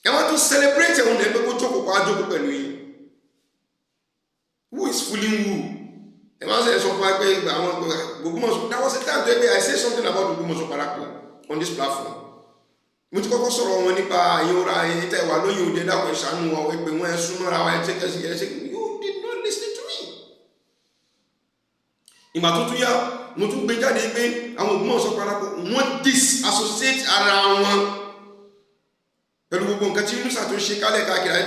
ẹ wá tún celebrate ẹ̀hún ẹ̀ pé kó jókòó, kó á jókòó pẹ̀lú yín. Who is fooling who? Ẹ máa ń sọ fún wa pé àwọn Ògbómọ̀ṣọ́, that was the time tó yẹ pé I say something about Ògbómọ̀ṣọ́ parapọ̀ on this platform. Mo ti kọ́kọ́ sọ̀rọ̀ wọn nípa ìyóra ẹ̀yin tẹ́ wà lóyún òde, dàpọ̀ ìṣàánú wa, ẹ pé wọ́n, ẹ súnmọ́ra wa, ẹ ṣe kẹ́sì ẹ ṣe. You did not listen to me. Ìgbà tó tún yá, mo tún gbé jáde pé àwọn Ògbómọ̀ṣọ́ parapọ̀, wọ́n disassociate ara wọn pẹ̀lú gbogbo nǹkan tí Yunusa tó ṣe kálẹ̀ káàkiri àyè,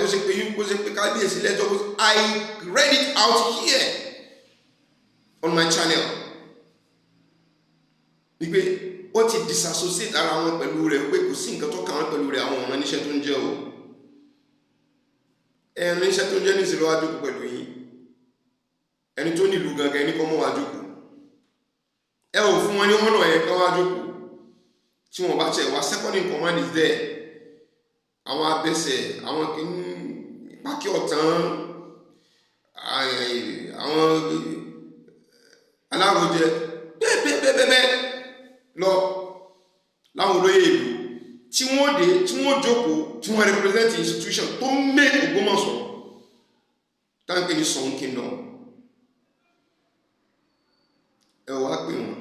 kó ṣe pé kábíyèsí lẹ́jọ́. I read it out here on my channel wípé ó ti disassociate ara wọn pẹ̀lú rẹ̀, pé kò sí nǹkan tó kàn wọ́n pẹ̀lú rẹ̀. Àwọn ọ̀ràn níṣẹ́ tó ń jẹ́ o, ẹ̀rìn níṣẹ́ tó ń jẹ́ ní ìṣèlú wájú pẹ̀lú yín. Ẹni tó nílùú gangan, ẹni kọ́ mọ́ wá jókòó. Ẹ ò fún wọn ní ọ̀nà ẹ̀ kọ́ wá jókòó. Tí wọ́n bá tẹ̀ wá, second in command is there. Àwọn abẹsẹ̀, àwọn kìíní pákí ọ̀tán, àwọn alárojẹ, bẹ́ẹ̀ bẹ́ẹ̀ bẹ́ẹ̀ bẹ́ẹ̀ lọ, láwọn olóyè ìlú tí wọ́n dé, tí wọ́n jókòó, tí wọ́n represent institution tó make Ògbómọ̀ṣọ́ táǹpé ní Ṣọ̀ún Kingdom. Ẹ wá pè wọ́n.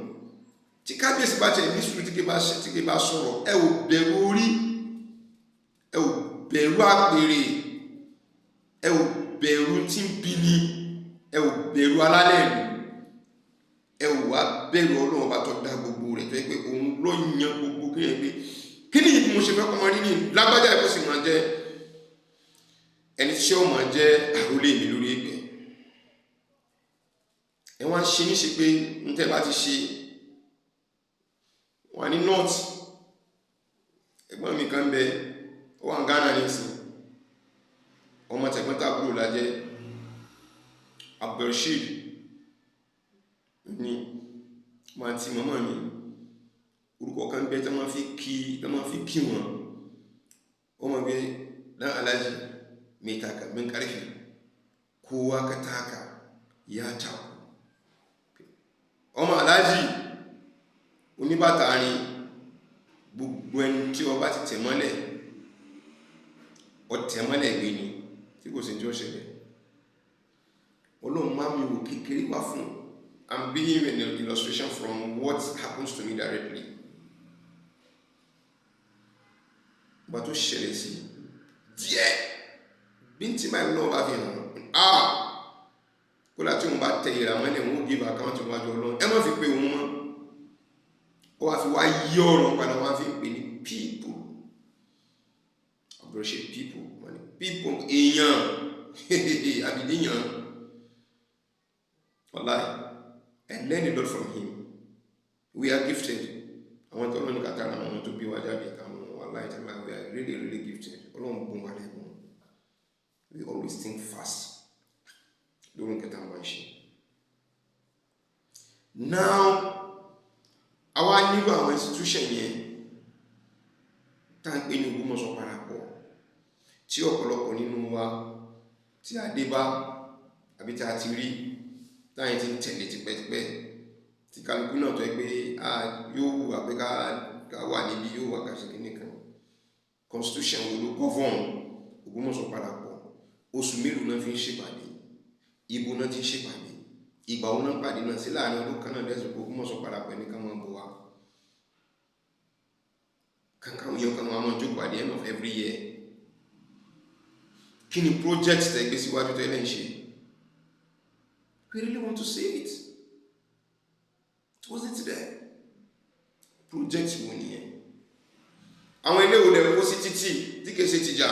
Tí kábíyèsí bá tẹ̀ ní sùúrù, tí kì bá ṣe, tí kì bá sọ̀rọ̀, ẹ ò bẹ̀rù orí, ẹ ò bẹ̀rù àpèrè, ẹ ò bẹ̀rù tí ń bí ni, ẹ ò bẹ̀rù alálẹ̀ ìlú, ẹ ò wá bẹ̀rù Ọlọ́run ọba tó dá gbogbo rẹ̀, tó yẹ pé òun ló yan gbogbo kí yẹn pé kí ni mo ṣe fẹ́ kọ́ máa rí ní lágbájá ẹ̀, kó sì máa jẹ́ ẹni tí ó máa jẹ́ àrólé mi lórí ìgbẹ́. Ẹ wá ń ṣe níṣe pé ń tẹ́ bá ti ṣe wà ní north. Ẹ̀gbọ́n mi kan bẹ, ó wà ní Ghana nísìn, ọmọ tẹ̀gbọ́n tàbúrò lájẹ́, Abdulrasheed ní máa ti màmá mi. Orúkọ kan bẹ tí wọ́n fi kí wọn, wọ́n mọ̀ pé dan Alhaji mai takalmin karfe, kowa ka taka ya taku, ọmọ Alhaji oníbàtà rin, gbogbo ẹni tí ọba ti tẹ̀ mọ́lẹ̀, ọtẹ̀ mọ́lẹ̀ gbé ni, tí kò sí tí ó ṣẹlẹ̀. Ọlọ́run máa mi wò kékeré wá fún. I'm giving you an illustration from what happens to me directly. Ìgbà tó ṣẹlẹ̀ sí díẹ̀ bíntín báyìí náà bá fi hàn ah, kódà tí òun bá tẹ ìrà mọ́lẹ̀, òun ó give account wájú Ọlọ́run. Ẹ má fi pé òun mọ́. Ó wá fi wá yí ọ̀rọ̀ padà, wá fi ń pè ní people, Abdulrasheed people, wọ́n ní people, èèyàn àbídíyàn. Wallahi, I learn a lot from him. We are gifted. Àwọn tó lọ́nà kàtàrà, àwọn tó bí wa jáde, àwọn, wallahi tàbí, we are really really gifted. Ọlọ́run bùn wà lẹ́bùn. We always think fast lórí nǹkan táwọn máa ń ṣe. Now, àwa nílò àwọn institution yẹn tá à ń pè ní Ògbómọ̀ṣọ́ parapọ̀, tí ọ̀pọ̀lọpọ̀ nínú wa tí a dé bá àbí tí a ti rí táyìn ti ń tẹ̀lé tipẹ́tipẹ́, tí kálukú náà tó yẹ pé a yóò wù wá pé ká wà níbi yóò wà ká ṣe kíní kan. Constitution wo ló govern Ògbómọ̀ṣọ́ parapọ̀? Oṣù mélòó náà fi ń ṣèpàdé? Ibo náà ti ń ṣèpàdé? Ìgbà wo náà pàdé náà sí? Láàrin ọdún kan náà lẹ́sùn pé Ògbómọ̀ṣọ́ parapọ̀ ní ká máa bọ̀ wá. Kankan èèyàn kan wọn máa jókòó at the end of every year. Kí ni project tẹ́ gbé síwájú tẹ́ lẹ́ ń ṣe? We really want to see it. It wasn't there. Project wo nìyẹn? Àwọn ilé wo lẹ kó sí títì tí kìí ṣe tìjà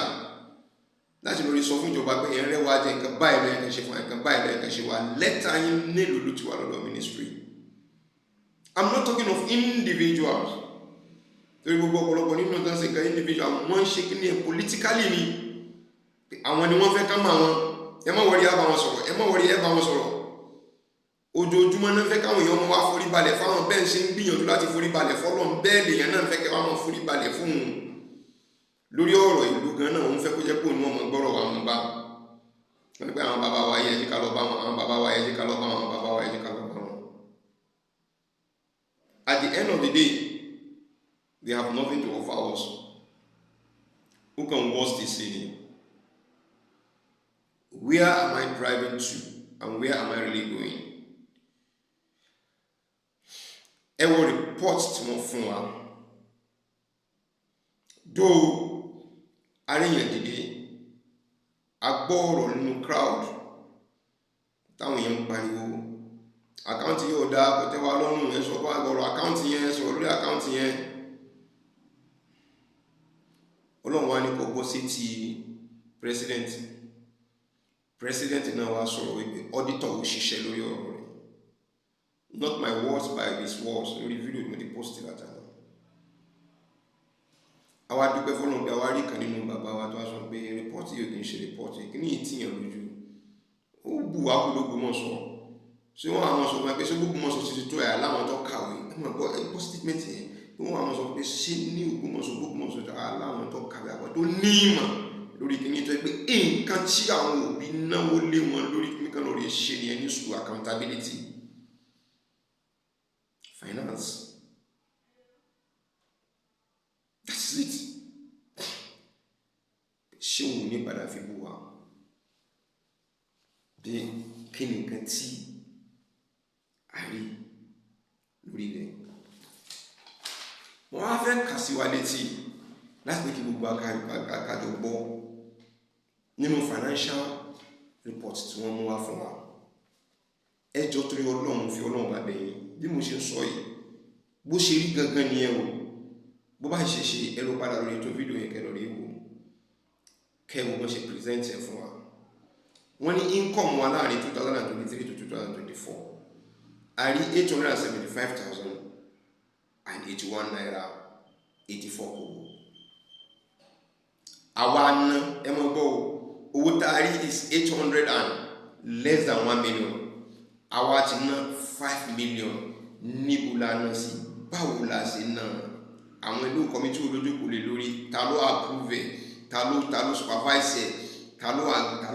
láti lórí sọ fún ìjọba pé ẹ̀rẹ́ wa jẹ́ nǹkan báyìí lẹ́yìn kan ṣe fún nǹkan báyìí lẹ́yìn kan ṣe wá? Lẹ́tà yín mélòó ló ti wà lọ́dọ̀ ministry? I'm not talking of individuals, torí gbogbo ọ̀pọ̀lọpọ̀ nínú tó ń ṣe nǹkan individual, wọ́n ń ṣe kí ni ẹ̀ politically ni. Àwọn ni wọ́n fẹ́ ká mọ àwọn. Ẹ má worry, ẹ bá wọn sọ̀rọ̀. Ẹ má worry, ẹ bá wọn sọ̀rọ̀. Ojoojúmọ́ náà fẹ́ káwọn èèyàn máa wá forí balẹ̀ fáwọn. Bẹ́ẹ̀ ṣe ń gbìyànjú láti forí balẹ̀ fọ́lọ́run, bẹ́ẹ̀ lèèyàn náà fẹ́ kẹ́ wá máa forí balẹ̀ fún un. Lórí ọ̀rọ̀ ìlú gan náà, òun fẹ́ kó jẹ́ pé òun ọmọ gbọ́rọ̀ wa wọn bá wọ́n ní pé àwọn bàbá wa yẹ ká lọ bá wọn, àwọn bàbá wa yẹ ká lọ bá wọn, àwọn bàbá wa yẹ ká lọ bá wọn. At the end of the day, they have nothing to offer us. Who can worst this city? Where am I driving to and where am I really going? Ẹ wo report tí wọ́n fún wa. Dó aríyàn dìde, a gbọ́ ọ̀rọ̀ nínú crowd táwọn èèyàn ń pariwo, account yóò dáa, kò tẹ́ wa lọ́rùn. Ẹ sọ fún ọ̀rọ̀ account yẹn, sọ̀rọ̀ lórí account yẹn. Ọlọ́run wa ní kó gbọ́ sí ti president. President náà wá sọ̀rọ̀ wípé auditor ò ṣiṣẹ́ lórí ọ̀rọ̀ rẹ̀. Not my words, by his words, lórí fídíò mo ti post látàná. Àwa dúpẹ́ fọlọ́run pé àwa rí kan nínú bàbá wa tó wá sọ pé report yìí ò kì í ṣe report kí ní ìtìyàn lójú. Ó bù wá kú lÓgbómọ̀ṣọ́. Ṣé wọ́n àwọn sọ fún ẹ pé ṣé Ògbómọ̀ṣọ́ ti tó ẹ̀ láwọn tó kàwé? Ẹ mọ̀ gbọ́, ẹ gbọ́ statement yẹn pé wọ́n àwọn sọ pé ṣé ní Ògbómọ̀ṣọ́, Ògbómọ̀ṣọ́ tó láwọn tó kàwé, àwọn tó ní ìmọ̀ lórí kíní, tó yẹ pé nǹkan tí àwọn òbí náwó lé wọn lórí kíní kan lórí ṣe nìyẹn ní school, accountability, finance, that's it. Ṣé òun ní padà fi bú wa bí kí ni nǹkan tí a rí lórí ilẹ̀? Wọ́n á fẹ́ kà sí wa létí láti pé kí gbogbo akájọ gbọ́ nínú financial report tí wọ́n mú wá fún wa. Ẹ jọ̀ọ́, torí Ọlọ́run, fi Ọlọ́run bá bẹ̀ yín, bí mo ṣe ń sọ yìí, bó ṣe rí gangan nìyẹn o. Bó bá ṣe ṣe, ẹ lọ padà lórí ètò fídíò yẹn, kẹ́ lọ rí wò, kẹ́ wo bó ṣe present ẹ̀ fún wa. Wọ́n ní income wa láàrin 2023 to 2024, a rí ₦875,081.84. Àwa ná, ẹ mọ̀ gbọ́ o, owó tá a rí is eight hundred and less than 1 million. Àwa ti ná 5 million. Níbo la ná sí? Báwo la ṣe ná? Àwọn ilé committee olójókòó lé lórí? Ta ló approve ẹ̀? Ta ló supervise ẹ̀? Ta ló rà? Ta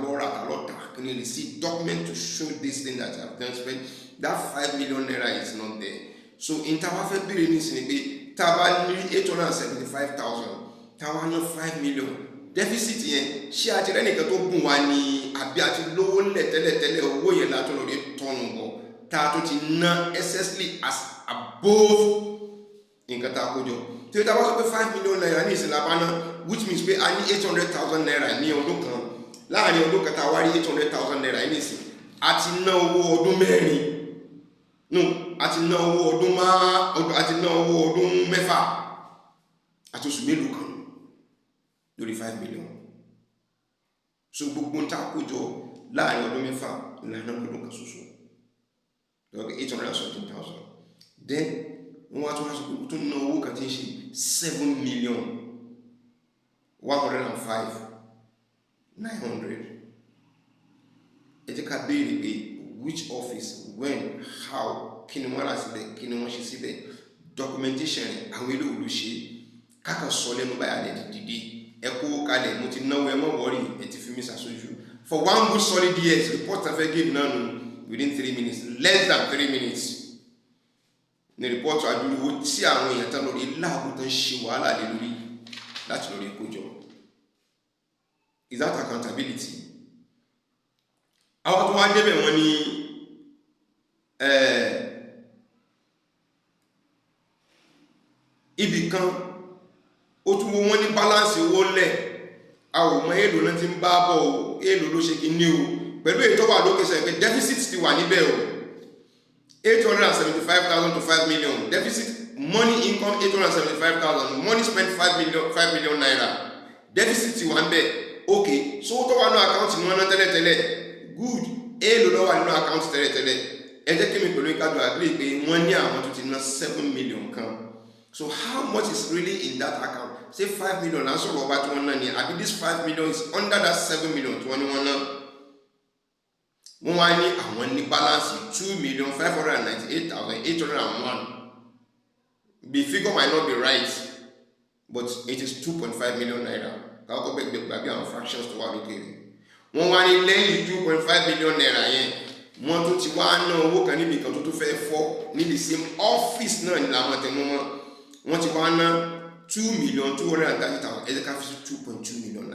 ló tà? Kí ni receipt, document to show this thing that you have done spend that ₦5 million is not there. So in tá a wá fẹ́ béèrè nísìnyí pé tá a bá ní 875,000, tá a wá ná 5 million, deficit yẹn, ṣé a ti rẹ́ nìkan tó bùn wá ní, àbí a ti lówó ńlẹ̀ tẹ́lẹ̀tẹ́lẹ̀, owó yẹn la tó lórí tọ́nù bọ̀ tá a tó ti ná excessively as above nǹkan tá a kó jọ? Tí o ta bá sọ pé ₦5 million ní ìsìn la bá ná, which means pé a ní ₦800,000 ní ọdún kan. Láàrin ọdún kan tá a wá rí ₦800,000 ní ìsìn, a ti ná owó ọdún 4, no, a ti ná owó ọdún máa, a ti ná owó ọdún 6 àti oṣù mélòó kan lórí 5 million. So gbogbo ń ta kó jọ láàrin ọdún 6 ìlànà ọdún kan ṣoṣo lọ́wọ́ 800 and something thousand. Then wọ́n wá tún wá sọ pé tó ná owó kan tí ń ṣe 7,105,900. Ẹ jẹ́ ká béèrè pé which office, when, how? Kí ni wọ́n rà síbẹ̀? Kí ni wọ́n ṣe síbẹ̀? Documentation rẹ̀, àwọn ilé òòlù ṣe kákan sọ lẹ́nu báyà lẹ́ dìde. Ẹ kó kalẹ̀, mo ti náwó, ẹ mọ̀ worry, ẹ ti fi mí ṣàṣojú for one good solid years. Report afẹ́ give náà nù within 3 minutes, less than 3 minutes ní report àdúró tí àwọn èèyàn tán lórí láàbù tán ṣe wàhálà lé lórí láti lórí kójọ. Is that accountability? Àwọn tó wá débẹ̀, wọ́n ní ibì kan Ó tún wo wọ́n ní balance owó ńlẹ̀. A ò mọ èèlò náà ti ń bá bọ̀ o, èèlò ló ṣe kí ní o. Pẹ̀lú èyí tó wà lókè sọ pé deficit ti wà níbẹ̀ o, 875,000 to 5 million deficit. Money income 875,000, money spent 5 million, ₦5 million deficit ti wà níbẹ̀. Ok, so tó wà nínú account ni wọ́n ná tẹ́lẹ̀tẹ́lẹ̀. Good. Èèlò ló wà nínú account tẹ́lẹ̀tẹ́lẹ̀? Ẹ jẹ́ kí mi pẹ̀lú ìkájọ agree pé wọ́n ní àwọn tó ti ná 7 million kan. So how much is really in that account? Ṣé 5 million là ń sọ̀rọ̀ ọba tí wọ́n ná ni, àbí this 5 million is under that 7 million tí wọ́n ní wọ́n ná? Wọ́n wá ní àwọn ní balance 2,598,801. The figure might not be right, but it is ₦2.5 million. Káwọ́ bẹ́ẹ̀ gbàgbé àwọn fractions tó wà lókè rẹ̀. Wọ́n wá ní lẹ́yìn ₦2.5 million yẹn, wọ́n tún ti wá ná owó kan níbi kan tó tún fẹ́ fọ́ ní the same office náà ní làwọn tẹnu mọ́. Wọ́n ti wá ná 2,230,000. Ẹ jẹ́ ká fi sí ₦2.2 million,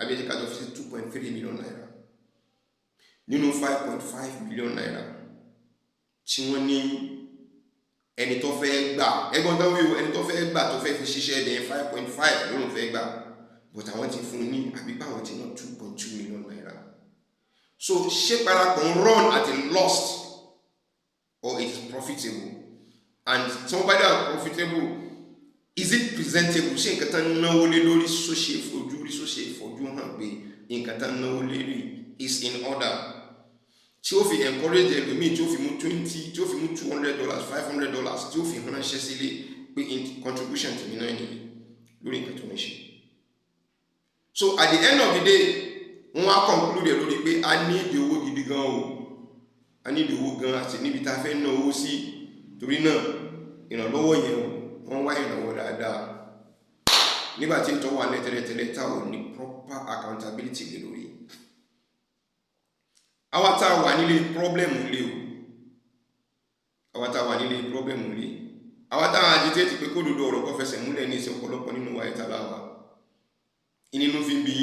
àbí ẹ jẹ́ ká jọ fi sí ₦2.3 million nínú ₦5.5 million tí wọ́n ní ẹni tó fẹ́ gbà. Ẹgbọ́n tó wí o, ẹni tó fẹ́ gbà tó fẹ́ fi ṣiṣẹ́ ẹ̀dẹ̀, 5.5 ló ń fẹ́ gbà, but àwọn ti fún un ní àbí báwọn ti ná ₦2.2 million. So ṣé parapọ̀ ń run at a loss or it is profitable? And tí wọ́n bá dà profitable, is it presentable? Ṣé nǹkan tán náwó lé lórí ṣó ṣe fojú rí, ṣó ṣe fojú hàn pé nǹkan tán náwó lé rí is in order, tí ó fi encourage ẹlòmíì, tí ó fi mú 20, tí ó fi mú $200, $500, tí ó fi ránṣẹ́ sílé pé in contribution tèmi náà nìyí lórí nǹkan tó ń ṣe? So at the end of the day, wọ́n á conclude ẹ̀ lórí pé a ní ìdí owó gidi gan o, a ní ìdí owó gan àti níbi tá a fẹ́ ná owó sí. Torí náà, ìrànlọ́wọ́ yẹn o, wọ́n wá ìrànlọ́wọ́ dáadáa nígbà tí ìtọ́ wà lẹ́tẹ̀lẹ́tẹ̀lẹ́ tá ò ní proper accountability lé lórí. Àwa tá a wà nílé, problem lé o. Àwa tá a wà nílé, problem lé. Àwa tá a agitate pé kó dodo ọ̀rọ̀ kó fẹsẹ̀ múlẹ̀ ní ìsìn, ọ̀pọ̀lọpọ̀ nínú wa, ìta láwa inú fi ń bí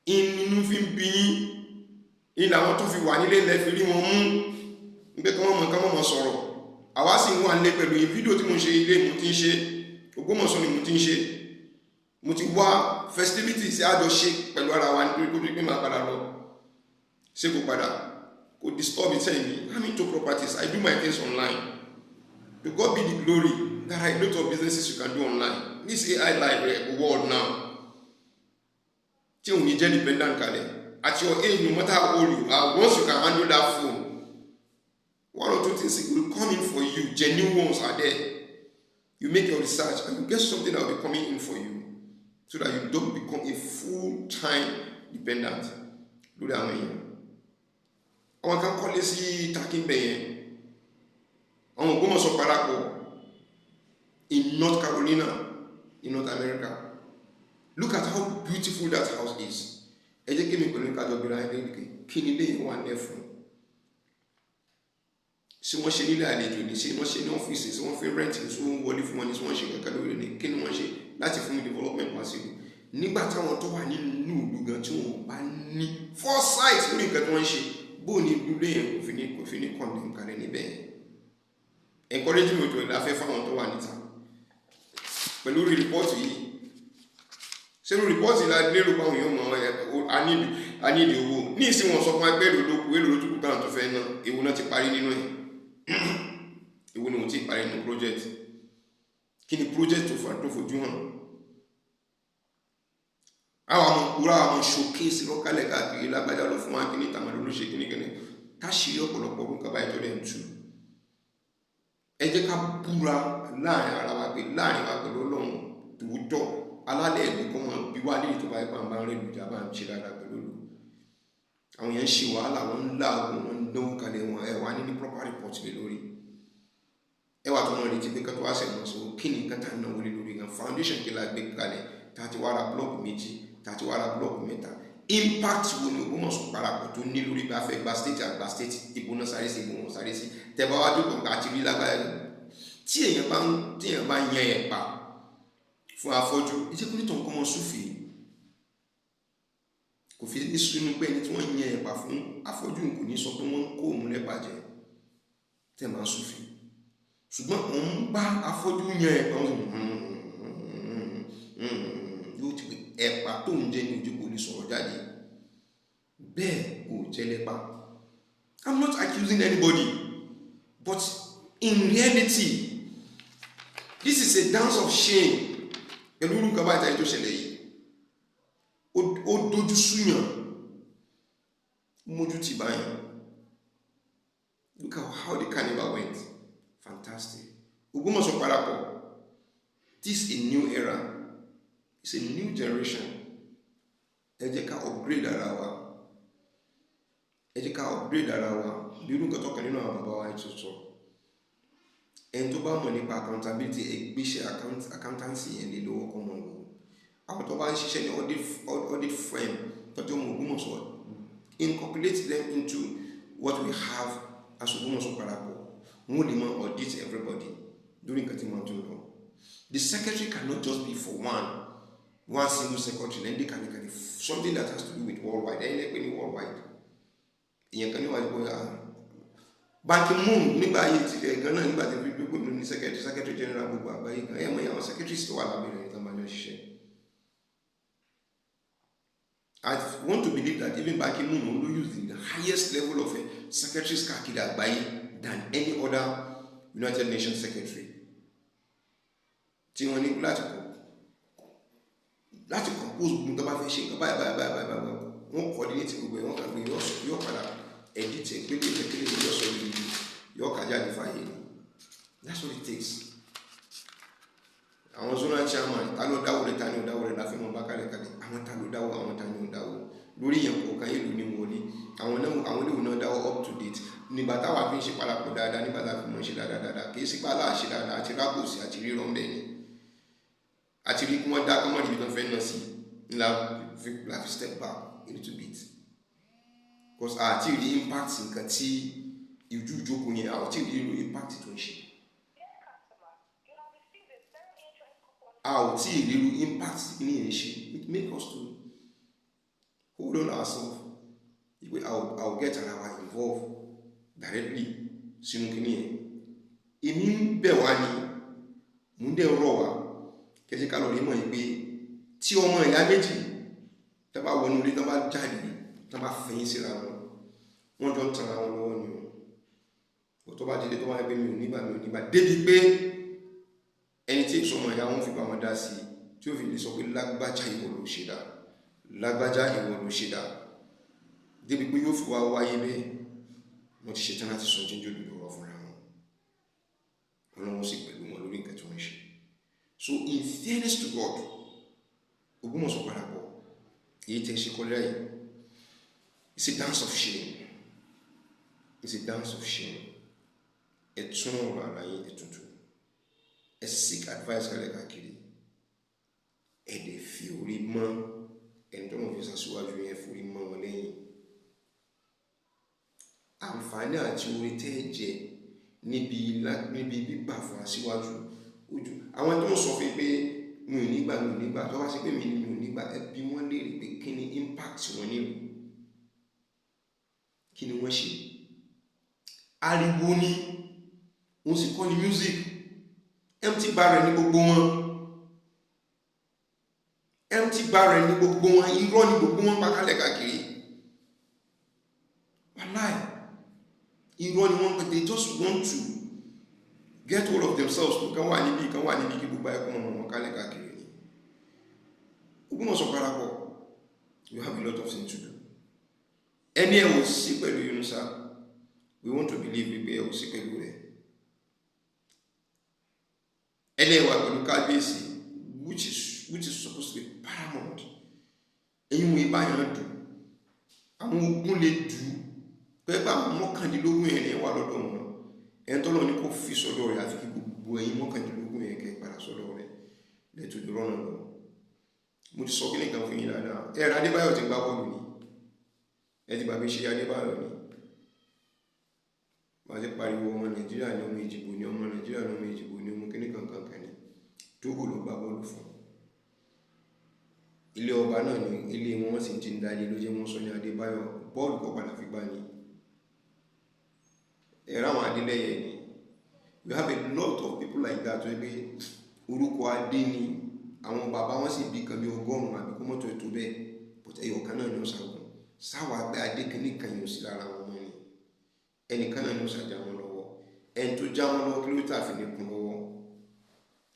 yín, inú fi ń bí yín. Ilẹ̀ àwọn tó fi wà nílé ilẹ̀ fi rí wọn mú ń pé kí wọ́n mọ̀, kí wọ́n mọ̀ sọ̀rọ̀. Àwa sì ń wà nílé pẹ̀lú yín. Fídíò tí mo ń ṣe, ilé mo ti ń ṣe, Ògbómọ̀ṣọ́ ni mo ti ń ṣe. Mo ti wá festivity sí àjọṣe pẹ̀lú ara wa nítorí kó tó pé máa padà lọ ṣé kò padà kò disturb iṣẹ́ mi. I'm into properties. I do my things online. To God be the glory. There are a lot of businesses you can do online. This AI life world now, tí òun ní jẹ́ dependent kalẹ̀. At your age, no matter how old you are, once you can handle that phone, one or two things will come in for you. Genuine ones are there. You make your research and you get something that will be coming in for you so that you don't become a full-time dependent lórí àwọn èèyàn. Àwọn kan kọ́lé sí takínbẹ̀ yẹn, àwọn Ògbómọ̀ṣọ́ parapọ̀ in North Carolina, in North America. Look at how beautiful that house is. Ẹ jẹ́ kí mi pẹ̀lú ìkájọ bíra ẹ lẹ́yìn, kí ni ilé yẹn wà ní ẹ̀fún? Ṣé wọ́n ṣe nílé àlejò ní? Ṣé wọ́n ṣe ní ọ́fíìsì? Ṣé wọ́n fi rent ní? Ṣé wọ́n wọlé fún wọn ní? Ṣé wọ́n ṣe kankan lórí ní? Kí ni wọ́n ṣe láti fún development wá sí ìlú, nígbà táwọn tó wà nínú ìlú gan tí wọ́n bá ní foresight lórí nǹkan tí wọ́n ń ṣe? Bó ní ìlú yẹn kò fi ní condemn kalẹ̀ níbẹ̀ yẹn? Encouragement òjò ìlàfẹ́ fáwọn tó wà níta pẹ̀lú report yìí. Ṣé irú report la lérò pé àwọn èèyàn mọ̀ ẹ́ a nídìí owó ní ìsìn? Wọn sọ fún wa pé èlò ló kù, èlò ló tún kù táwọn tó fẹ́ ná, èwo náà ti parí nínú ẹ̀, èwo ni wọ́n ti parí nínú project? Kí ni project tó tó fojú hàn? Àwọn àmọ́ kúrò, àwọn showcase lọ́kàlẹ̀ káàkiri, lágbájá ló fún wa kíní, tàmàdó ló ṣe kíní kíní, táṣìírí ọ̀pọ̀lọpọ̀ ọdún kaba ètò rẹ̀ ń tú. Ẹ jẹ́ ká búra láàrin ara wa pé láàrin wa pẹ̀lú Ọlọ́run tòótọ́, alálẹ̀ ìlú kọ́ wọn bí wá léyìí tó bá yẹ pé àwọn bá ń rìn lùjà, bá ń ṣe dáadáa pẹ̀lú ìlú. Àwọn èèyàn ń ṣe wàhálà, wọn ń láàgùn, wọn ń dánwó kalẹ̀, wọn ẹ wà ní proper report lé lórí. Ẹ wà tó wọn retí pé kátó wá sẹ̀wọ̀n sọ kí ni nǹkan tá à ń náwó lé lórí gan? Foundation kí la gbé kalẹ̀ tá a ti wá ra block méjì, tá a ti wá ra block mẹ́ta? Impact wo ni Ògbómọ̀ṣọ́ parapọ̀ tó ní lórí bá fẹ́ gba state àgbà state? Ìbò náà sáré sí, ìbò wọn sáré sí. Tẹ́ bá wá jókòó àti rí lágbára tí èèyàn bá ń yan ẹ̀pà fún afọ́jú, ìjẹ́ kó nítàn kọ́ wọn súfèé, kò fi ní sínú pé ẹni tí wọ́n yan ẹ̀pà fún afọ́jú kò ní sọ pé wọ́n ń kó òun lẹ́pà jẹ tẹ́ máa súfèé. Ṣùgbọ́n òun bá afọ́jú yan ẹ̀pà, wọn sọ jáde bẹ́ẹ̀ kò jẹ́ lẹ́pa. I'm not accusing anybody, but in reality, this is a dance of shame. Pẹ̀lú orúkọ báyìí táyé tó ṣẹlẹ̀ yìí, ó dojú súyàn, mójú ti báyìí. Look at how the carnival went. Fantastic. Ògbómọ̀ṣọ́ parapọ̀, this is a new era, it's a new generation. Ẹ jẹ́ ká upgrade ara wa, ẹ jẹ́ ká upgrade ara wa. Bí irú nǹkan tọ́kàn nínú àwọn bàbá wa ti sọ, ẹni tó bá mọ̀ nípa accountability, ẹ gbéṣẹ́ accountancy yẹn lé lọ́wọ́ kọ́ mọ̀ wò. Àwọn tó bá ń ṣiṣẹ́ ní audit firm tọ́jú ọmọ Ògbómọ̀ṣọ́, incorporate them into what we have as Ògbómọ̀ṣọ́ parapọ̀. Wọ́n lè mọ audit everybody lórí nǹkan tí wọ́n tún lọ. The secretary cannot just be for one single secretary lẹ́ndé kàníkàní, something that has to do with worldwide. Ẹ̀yin lẹ́pẹ́ ní worldwide, ìyẹn kan níwájú bóyá Ban Ki-moon nígbà ayé ti ẹ̀ gan náà, nígbà tí fi gbogbo ní secretary general gbogbo àgbáyé gan, ẹ̀ mọ̀ àwọn secretaries tó wà lábẹ́ rẹ̀ tó máa jọ ṣiṣẹ́. I want to believe that even Ban Ki-moon only use the highest level of secretaries káàkiri àgbáyé than any other United Nations secretary tí wọ́n ní láti compose gbogbo nǹkan bá fẹ́ ṣe, nǹkan báyìí báyìí báyìí báyìí báyìí. Wọ́n coordinate gbogbo ẹ̀, wọ́n kàn pé yóò padà edit ẹ̀ pélé pélé, yóò sọ yìí, yóò kà jáde fàyè ni. That's what it takes. Àwọn zonal chairman, ta ló dáwọ́ rẹ̀, ta ni ò dáwọ́ rẹ̀, láfi mọ́ bá kálẹ̀ kalẹ̀. Àwọn ta ló dáwọ́, àwọn ta ni ò dáwọ́ lórí yẹn kọ̀ọ̀kan, èlò ní wọlé, àwọn náà, àwọn léwu náà dáwọ́ up to date. Nígbà táwa fi ń ṣe parapọ̀ dáadáa, nígbà táwa fi mọ̀ ṣe dáadáa dáadáa, kì í sí pálá ṣe dáadáa àti rábòsí àti rírọ̀ ńbẹ̀ ni àti rí kí wọ́n dá kọ́mọ́ níbi tó ń fẹ́ náà sí ńlá la fi step back a little bit, because àti rí impact nǹkan tí ìjú ìjókòó yẹn, àti rí irú impact tó ń ṣe, a ò tí ì rí irú impact tí ní yẹn ṣe. It make us to hold on ourselves ìpè I will get ara wa involved directly sínú kíní yẹn. Èmi ń bẹ̀ wá ni, mò ń dẹ̀ rọ̀ wá kẹ́sí ká lọ rí mọ̀ yìí pé tí ọmọ ìyá méjì tá bá wọnú ilé, tá bá jáde, tá bá fẹ̀yìn síra wọn, wọ́n jọ ń tan ara wọn lọ́wọ́ ni o. Tó bá dìde, tó bá yẹ pé mi ò nígbà, mi ò nígbà, débi pé ẹni tí èso ọmọ ìyá wọn fi bá wọn dá sí i, tí ó fi lè sọ pé lágbájá, ìwọ ló ṣe dá, lágbájá, ìwọ ló ṣe dá, débi pé yóò fi wá wáyé bẹ́ẹ̀, wọ́n ti ṣetán láti sọ jíjó dúdú ọ̀rọ̀ fúnra wọn. Ọlọ́run sì pẹ̀lú wọn lórí nǹkan tí wọ́n ń ṣe. So in fairness to God, Ògbómọ̀ṣọ́ parapọ̀, èyí tẹ́ ṣe kọjá yìí, it's a dance of shame, it's a dance of shame. Ẹ tún ọ̀rọ̀ ara yín, ẹ tuntun, ẹ seek advice kálẹ̀ káàkiri, ẹ dẹ̀ fi orí mọ́ ẹni tó ń fi ṣaṣíwájú yẹn, forí mọ́ wọn lẹ́yìn. Àǹfààní àti orí tẹ́ ẹ jẹ níbi gbígbà fún aṣíwájú ojú àwọn tó ń sọ fún pé mi ò ní gbà, mi ò ní gbà, tó bá ṣe pé mi ni mi ò ní gbà, ẹ bi wọ́n léèrè pé kí ni impact wọn nílùú, kí ni wọ́n ṣe? Ariwo ni wọ́n sì kọ́ ni music, empty barrel ní gbogbo wọn, empty barrel ní gbogbo wọn, irọ́ ní gbogbo wọn pàkálẹ̀ káàkiri. Wàláì, irọ́ ni wọ́n pẹ̀. They just want to get hold of themselves tó kàn wà níbi kan wà níbi kí gbogbo ẹ̀kọ́ mọ̀ wọn kálẹ̀ káàkiri ni. Ògbómọ̀ṣọ́ parapọ̀, you have a lot of things to do. Ẹni ẹ̀ ò sí pẹ̀lú Yunusa, we want to believe wípé ẹ̀ ò sí pẹ̀lú rẹ̀, ẹni ẹ̀ wà pẹ̀lú kábíyèsí, which is supposed to be paramount. Ẹ̀yin wo ìbáyọ̀ dùn, àwọn ogun lè dù pé bá àwọn 19 yẹn ni wà lọ́dọ̀ wọn. Ẹni tọ́lọ́ ní kó fi sọ́dọ̀ rẹ̀, àfi kí gbogbo ẹ̀yin 19 yẹn kẹ́ padà sọ́dọ̀ rẹ̀ lẹ́tọ́ ìrọ̀nà lọ. Mo ti sọ kí nìkan fún yín dáadáa. Ẹ̀rọ Adébáyọ̀ ti gbá bọ́ọ̀lù ni, ẹ ti gbàgbé ṣe Adébáyọ̀ ni wọ́n ti pariwo ọmọ Nàìjíríà ní ọmọ Ìjìbò ní ọmọ Nàìjíríà ní ọmọ Ìjìbò ní ọmọ kíní kankan kan ní Tógò ló gbá bọ́ọ̀lù fún. Ilé ọba náà ní ilé wọn sì ti ń dálé ló jẹ́ wọ́n sọ ní Adébáyọ̀. Bọ́ọ̀lù kọ́ padà fi gbá ni ẹ̀rọ àwọn Adélẹ́yẹ ni. We have a lot of people like that tó yẹ pé orúkọ adé ni àwọn bàbá wọn sì bí kan bí 100 àbí kó mọ́tò ètò bẹ́ẹ̀. But ẹyọ kan náà ni ó ṣàgùn sáwà pé adé kìíní kan yóò sí lára wọn mọ́ ni, ẹnìkan náà ni ó ṣàjà wọn lọ́wọ́. Ẹni tó já wọn lọ́wọ́, kí ló tà fi ní kún lọ́wọ́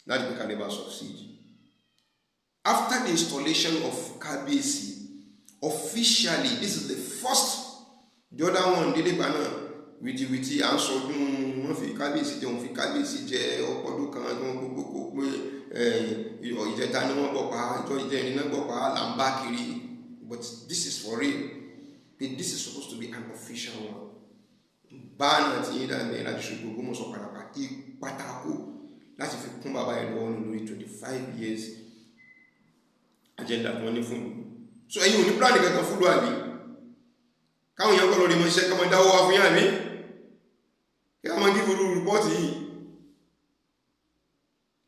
láti pé kálí bá succeed? After the installation of Kábíyèsí officially, this is the first. The other one dédé gbà náà, wìtìwìtì à ń sọdún, wọn fi kábíyèsí jẹ, wọn fi kábíyèsí jẹ ọpọdún kan tí wọn gbogbo kó pé ìjẹta ni wọn gbọ́ pa ìjọ ìjẹrin náà gbọ́ pa là ń bá kiri. But this is for real. This is supposed to be an official one. Báànà tí yín dàbí láti ṣe gbogbo mọ̀ sọ parapa ìpàtàkó láti fi kún bàbá yẹn lọ́wọ́ ní lórí 25 years agenda tí wọ́n ní fún ìlú. So ẹ̀yin ò ní plan kankan fún ìlú, àbí káwọn èèyàn kọ́ lórí mọ̀ iṣẹ́ kọ́mọ dáwọ́ wá fún yín, àbí kí wọ́n máa give irú report yìí?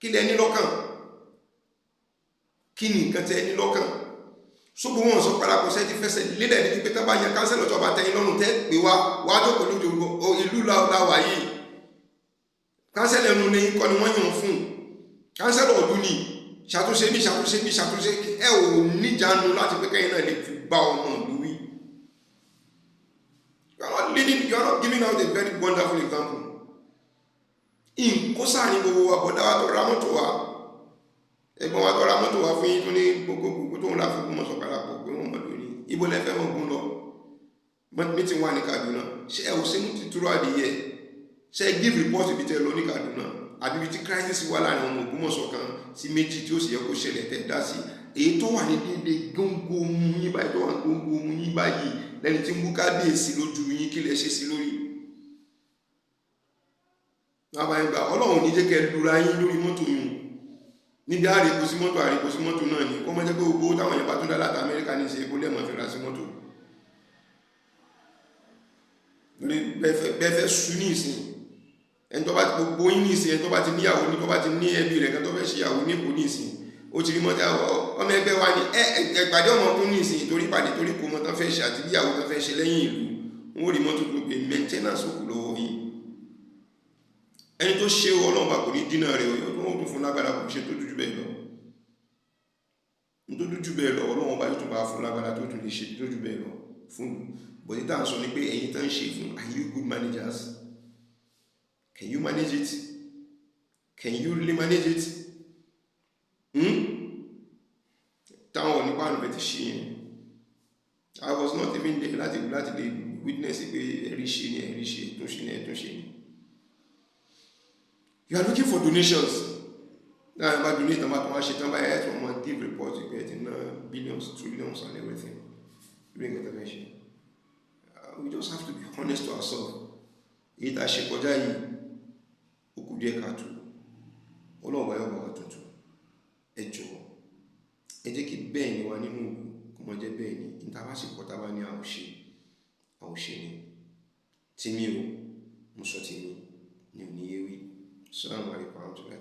Kí lẹ ní lọ́kàn? Kí ni nǹkan tẹ ní lọ́kàn? Sógbó wọn sọ parapọ̀ sẹ́ ti fẹsẹ̀ lélẹ̀ ní pé tábà yan councillor tó bá tẹ̀yìn lọ́rùn, tẹ́ pé wá wá jókòó lójú ìlú láwà yìí. Councillor ẹnu ní kọ́ ni wọ́n yàn fún, councillor ọdún ni. Ṣàtúnṣe bí, ṣàtúnṣe bí, ṣàtúnṣe. Ẹ ò níjànú láti pé kẹ́yìn náà lè fi bá ọmọ ìlú wí. You are not leading, you are not giving out a very wonderful example. Nǹkó sáà ní gbogbo wa, bọ̀dá wa tó ra mọ́tò wa, ẹ̀gbọ́n wa tó ra mọ́tò wa fún yín, tó ní gbogbo gbogbo tó ń ra fún mọ́sọ̀ parapọ̀ pé wọ́n mọ̀ lórí ibo lẹ́fẹ́ wọn gún lọ. Meeting wà ní Kaduna. Ṣé ẹ ò ṣe mú ti throughout the year? Ṣé ẹ give report ibi tẹ́ lọ ní Kaduna, àbí ibi tí crisis wà láàrin ọmọ Ògbómọ̀ṣọ́ kan sí méjì tí ó sì yẹ kó ṣẹlẹ̀ tẹ́ dá sí? Èyí tó wà ní déédéé góńgó mú yín báyìí, tó wà ní góńgó mú yín báyìí, lẹ́ni tí ń bú kábíyèsí lójú yín, kí lẹ ṣe sí lórí? Bàbá yẹn gbà, Ọlọ́run ní jẹ́ kẹ́ lura yín lórí mọ́tò yín níbi àríkò sí mọ́tò, àríkò sí mọ́tò náà ni. Kó mọ́ jẹ́ pé gbogbo táwọn èèyàn bá tún dá láti Amẹ́ríkà ní ṣe kó lẹ́mọ̀ fi ra sí mọ́tò lórí bẹ́ẹ̀ fẹ́ sú ní ìsìn. Ẹni tó bá ti gbogbo yín ní ìsìn, ẹni tó bá ti níyàwó ní, tó bá ti ní ẹbí rẹ̀ kan tó fẹ́ ṣe ìyàwó ní Èkó ní ìsìn, ó ti rí mọ́tò ọmọ ẹgbẹ́ wa ní ẹ ẹgbàdé ọmọkùnrin ní ìsìn, torí pàdé, torí kò mọ́ tán fẹ́ ṣe àti bíyàwó tán fẹ́ ṣe lẹ́yìn ìlú, wọn ò rí mọ́tò tó gbé maintenance òkú lọ́wọ́ yín. Ẹni tó ṣe, Ọlọ́run bá kò ní dínà rẹ̀, yóò tún fún lágbára kò ṣe tó dúdú bẹ́ẹ̀ lọ, tó dúdú bẹ́ẹ̀ lọ. Ọlọ́run bá yóò tún bá fún lágbára tó tún lè ṣe tó jù bẹ́ẹ̀ lọ fún. Bọ̀dé tá à ń sọ ni pé ẹ̀yin tán ń ṣe fún, are you good managers? Can you manage it? Can you really manage it? Hmm? Táwọn onípàánù bẹ ti ṣe yẹn, I was not even there láti lè witness pé ẹ̀rí ṣe ni, ẹ̀rí ṣe, túnṣe ni, ẹ̀túnṣe ni. You are looking for donations. Láàrin bá donate tán, bá tán wá ṣe tán báyìí, ẹ̀ tí wọ́n máa give report pé ẹ ti ná billions, trillions and everything lórí nǹkan tó fẹ́ ṣe. We just have to be honest to ourselves. Èyí tá a ṣe kọjá yìí, ó kù díẹ̀ káàtó. Ọlọ́run bá yọ̀ bá wa tuntun. Ẹ jọ̀ọ́, ẹ jẹ́ kí bẹ́ẹ̀ ni wa nínú ìlú kó mọ jẹ́ bẹ́ẹ̀ ni. Níta bá sì kọ́, tá bá ní àwòṣe àwòṣe ni tèmi o, mo sọ tèmi ní òní yé wí. Assalamu alaikum warahmatullahi.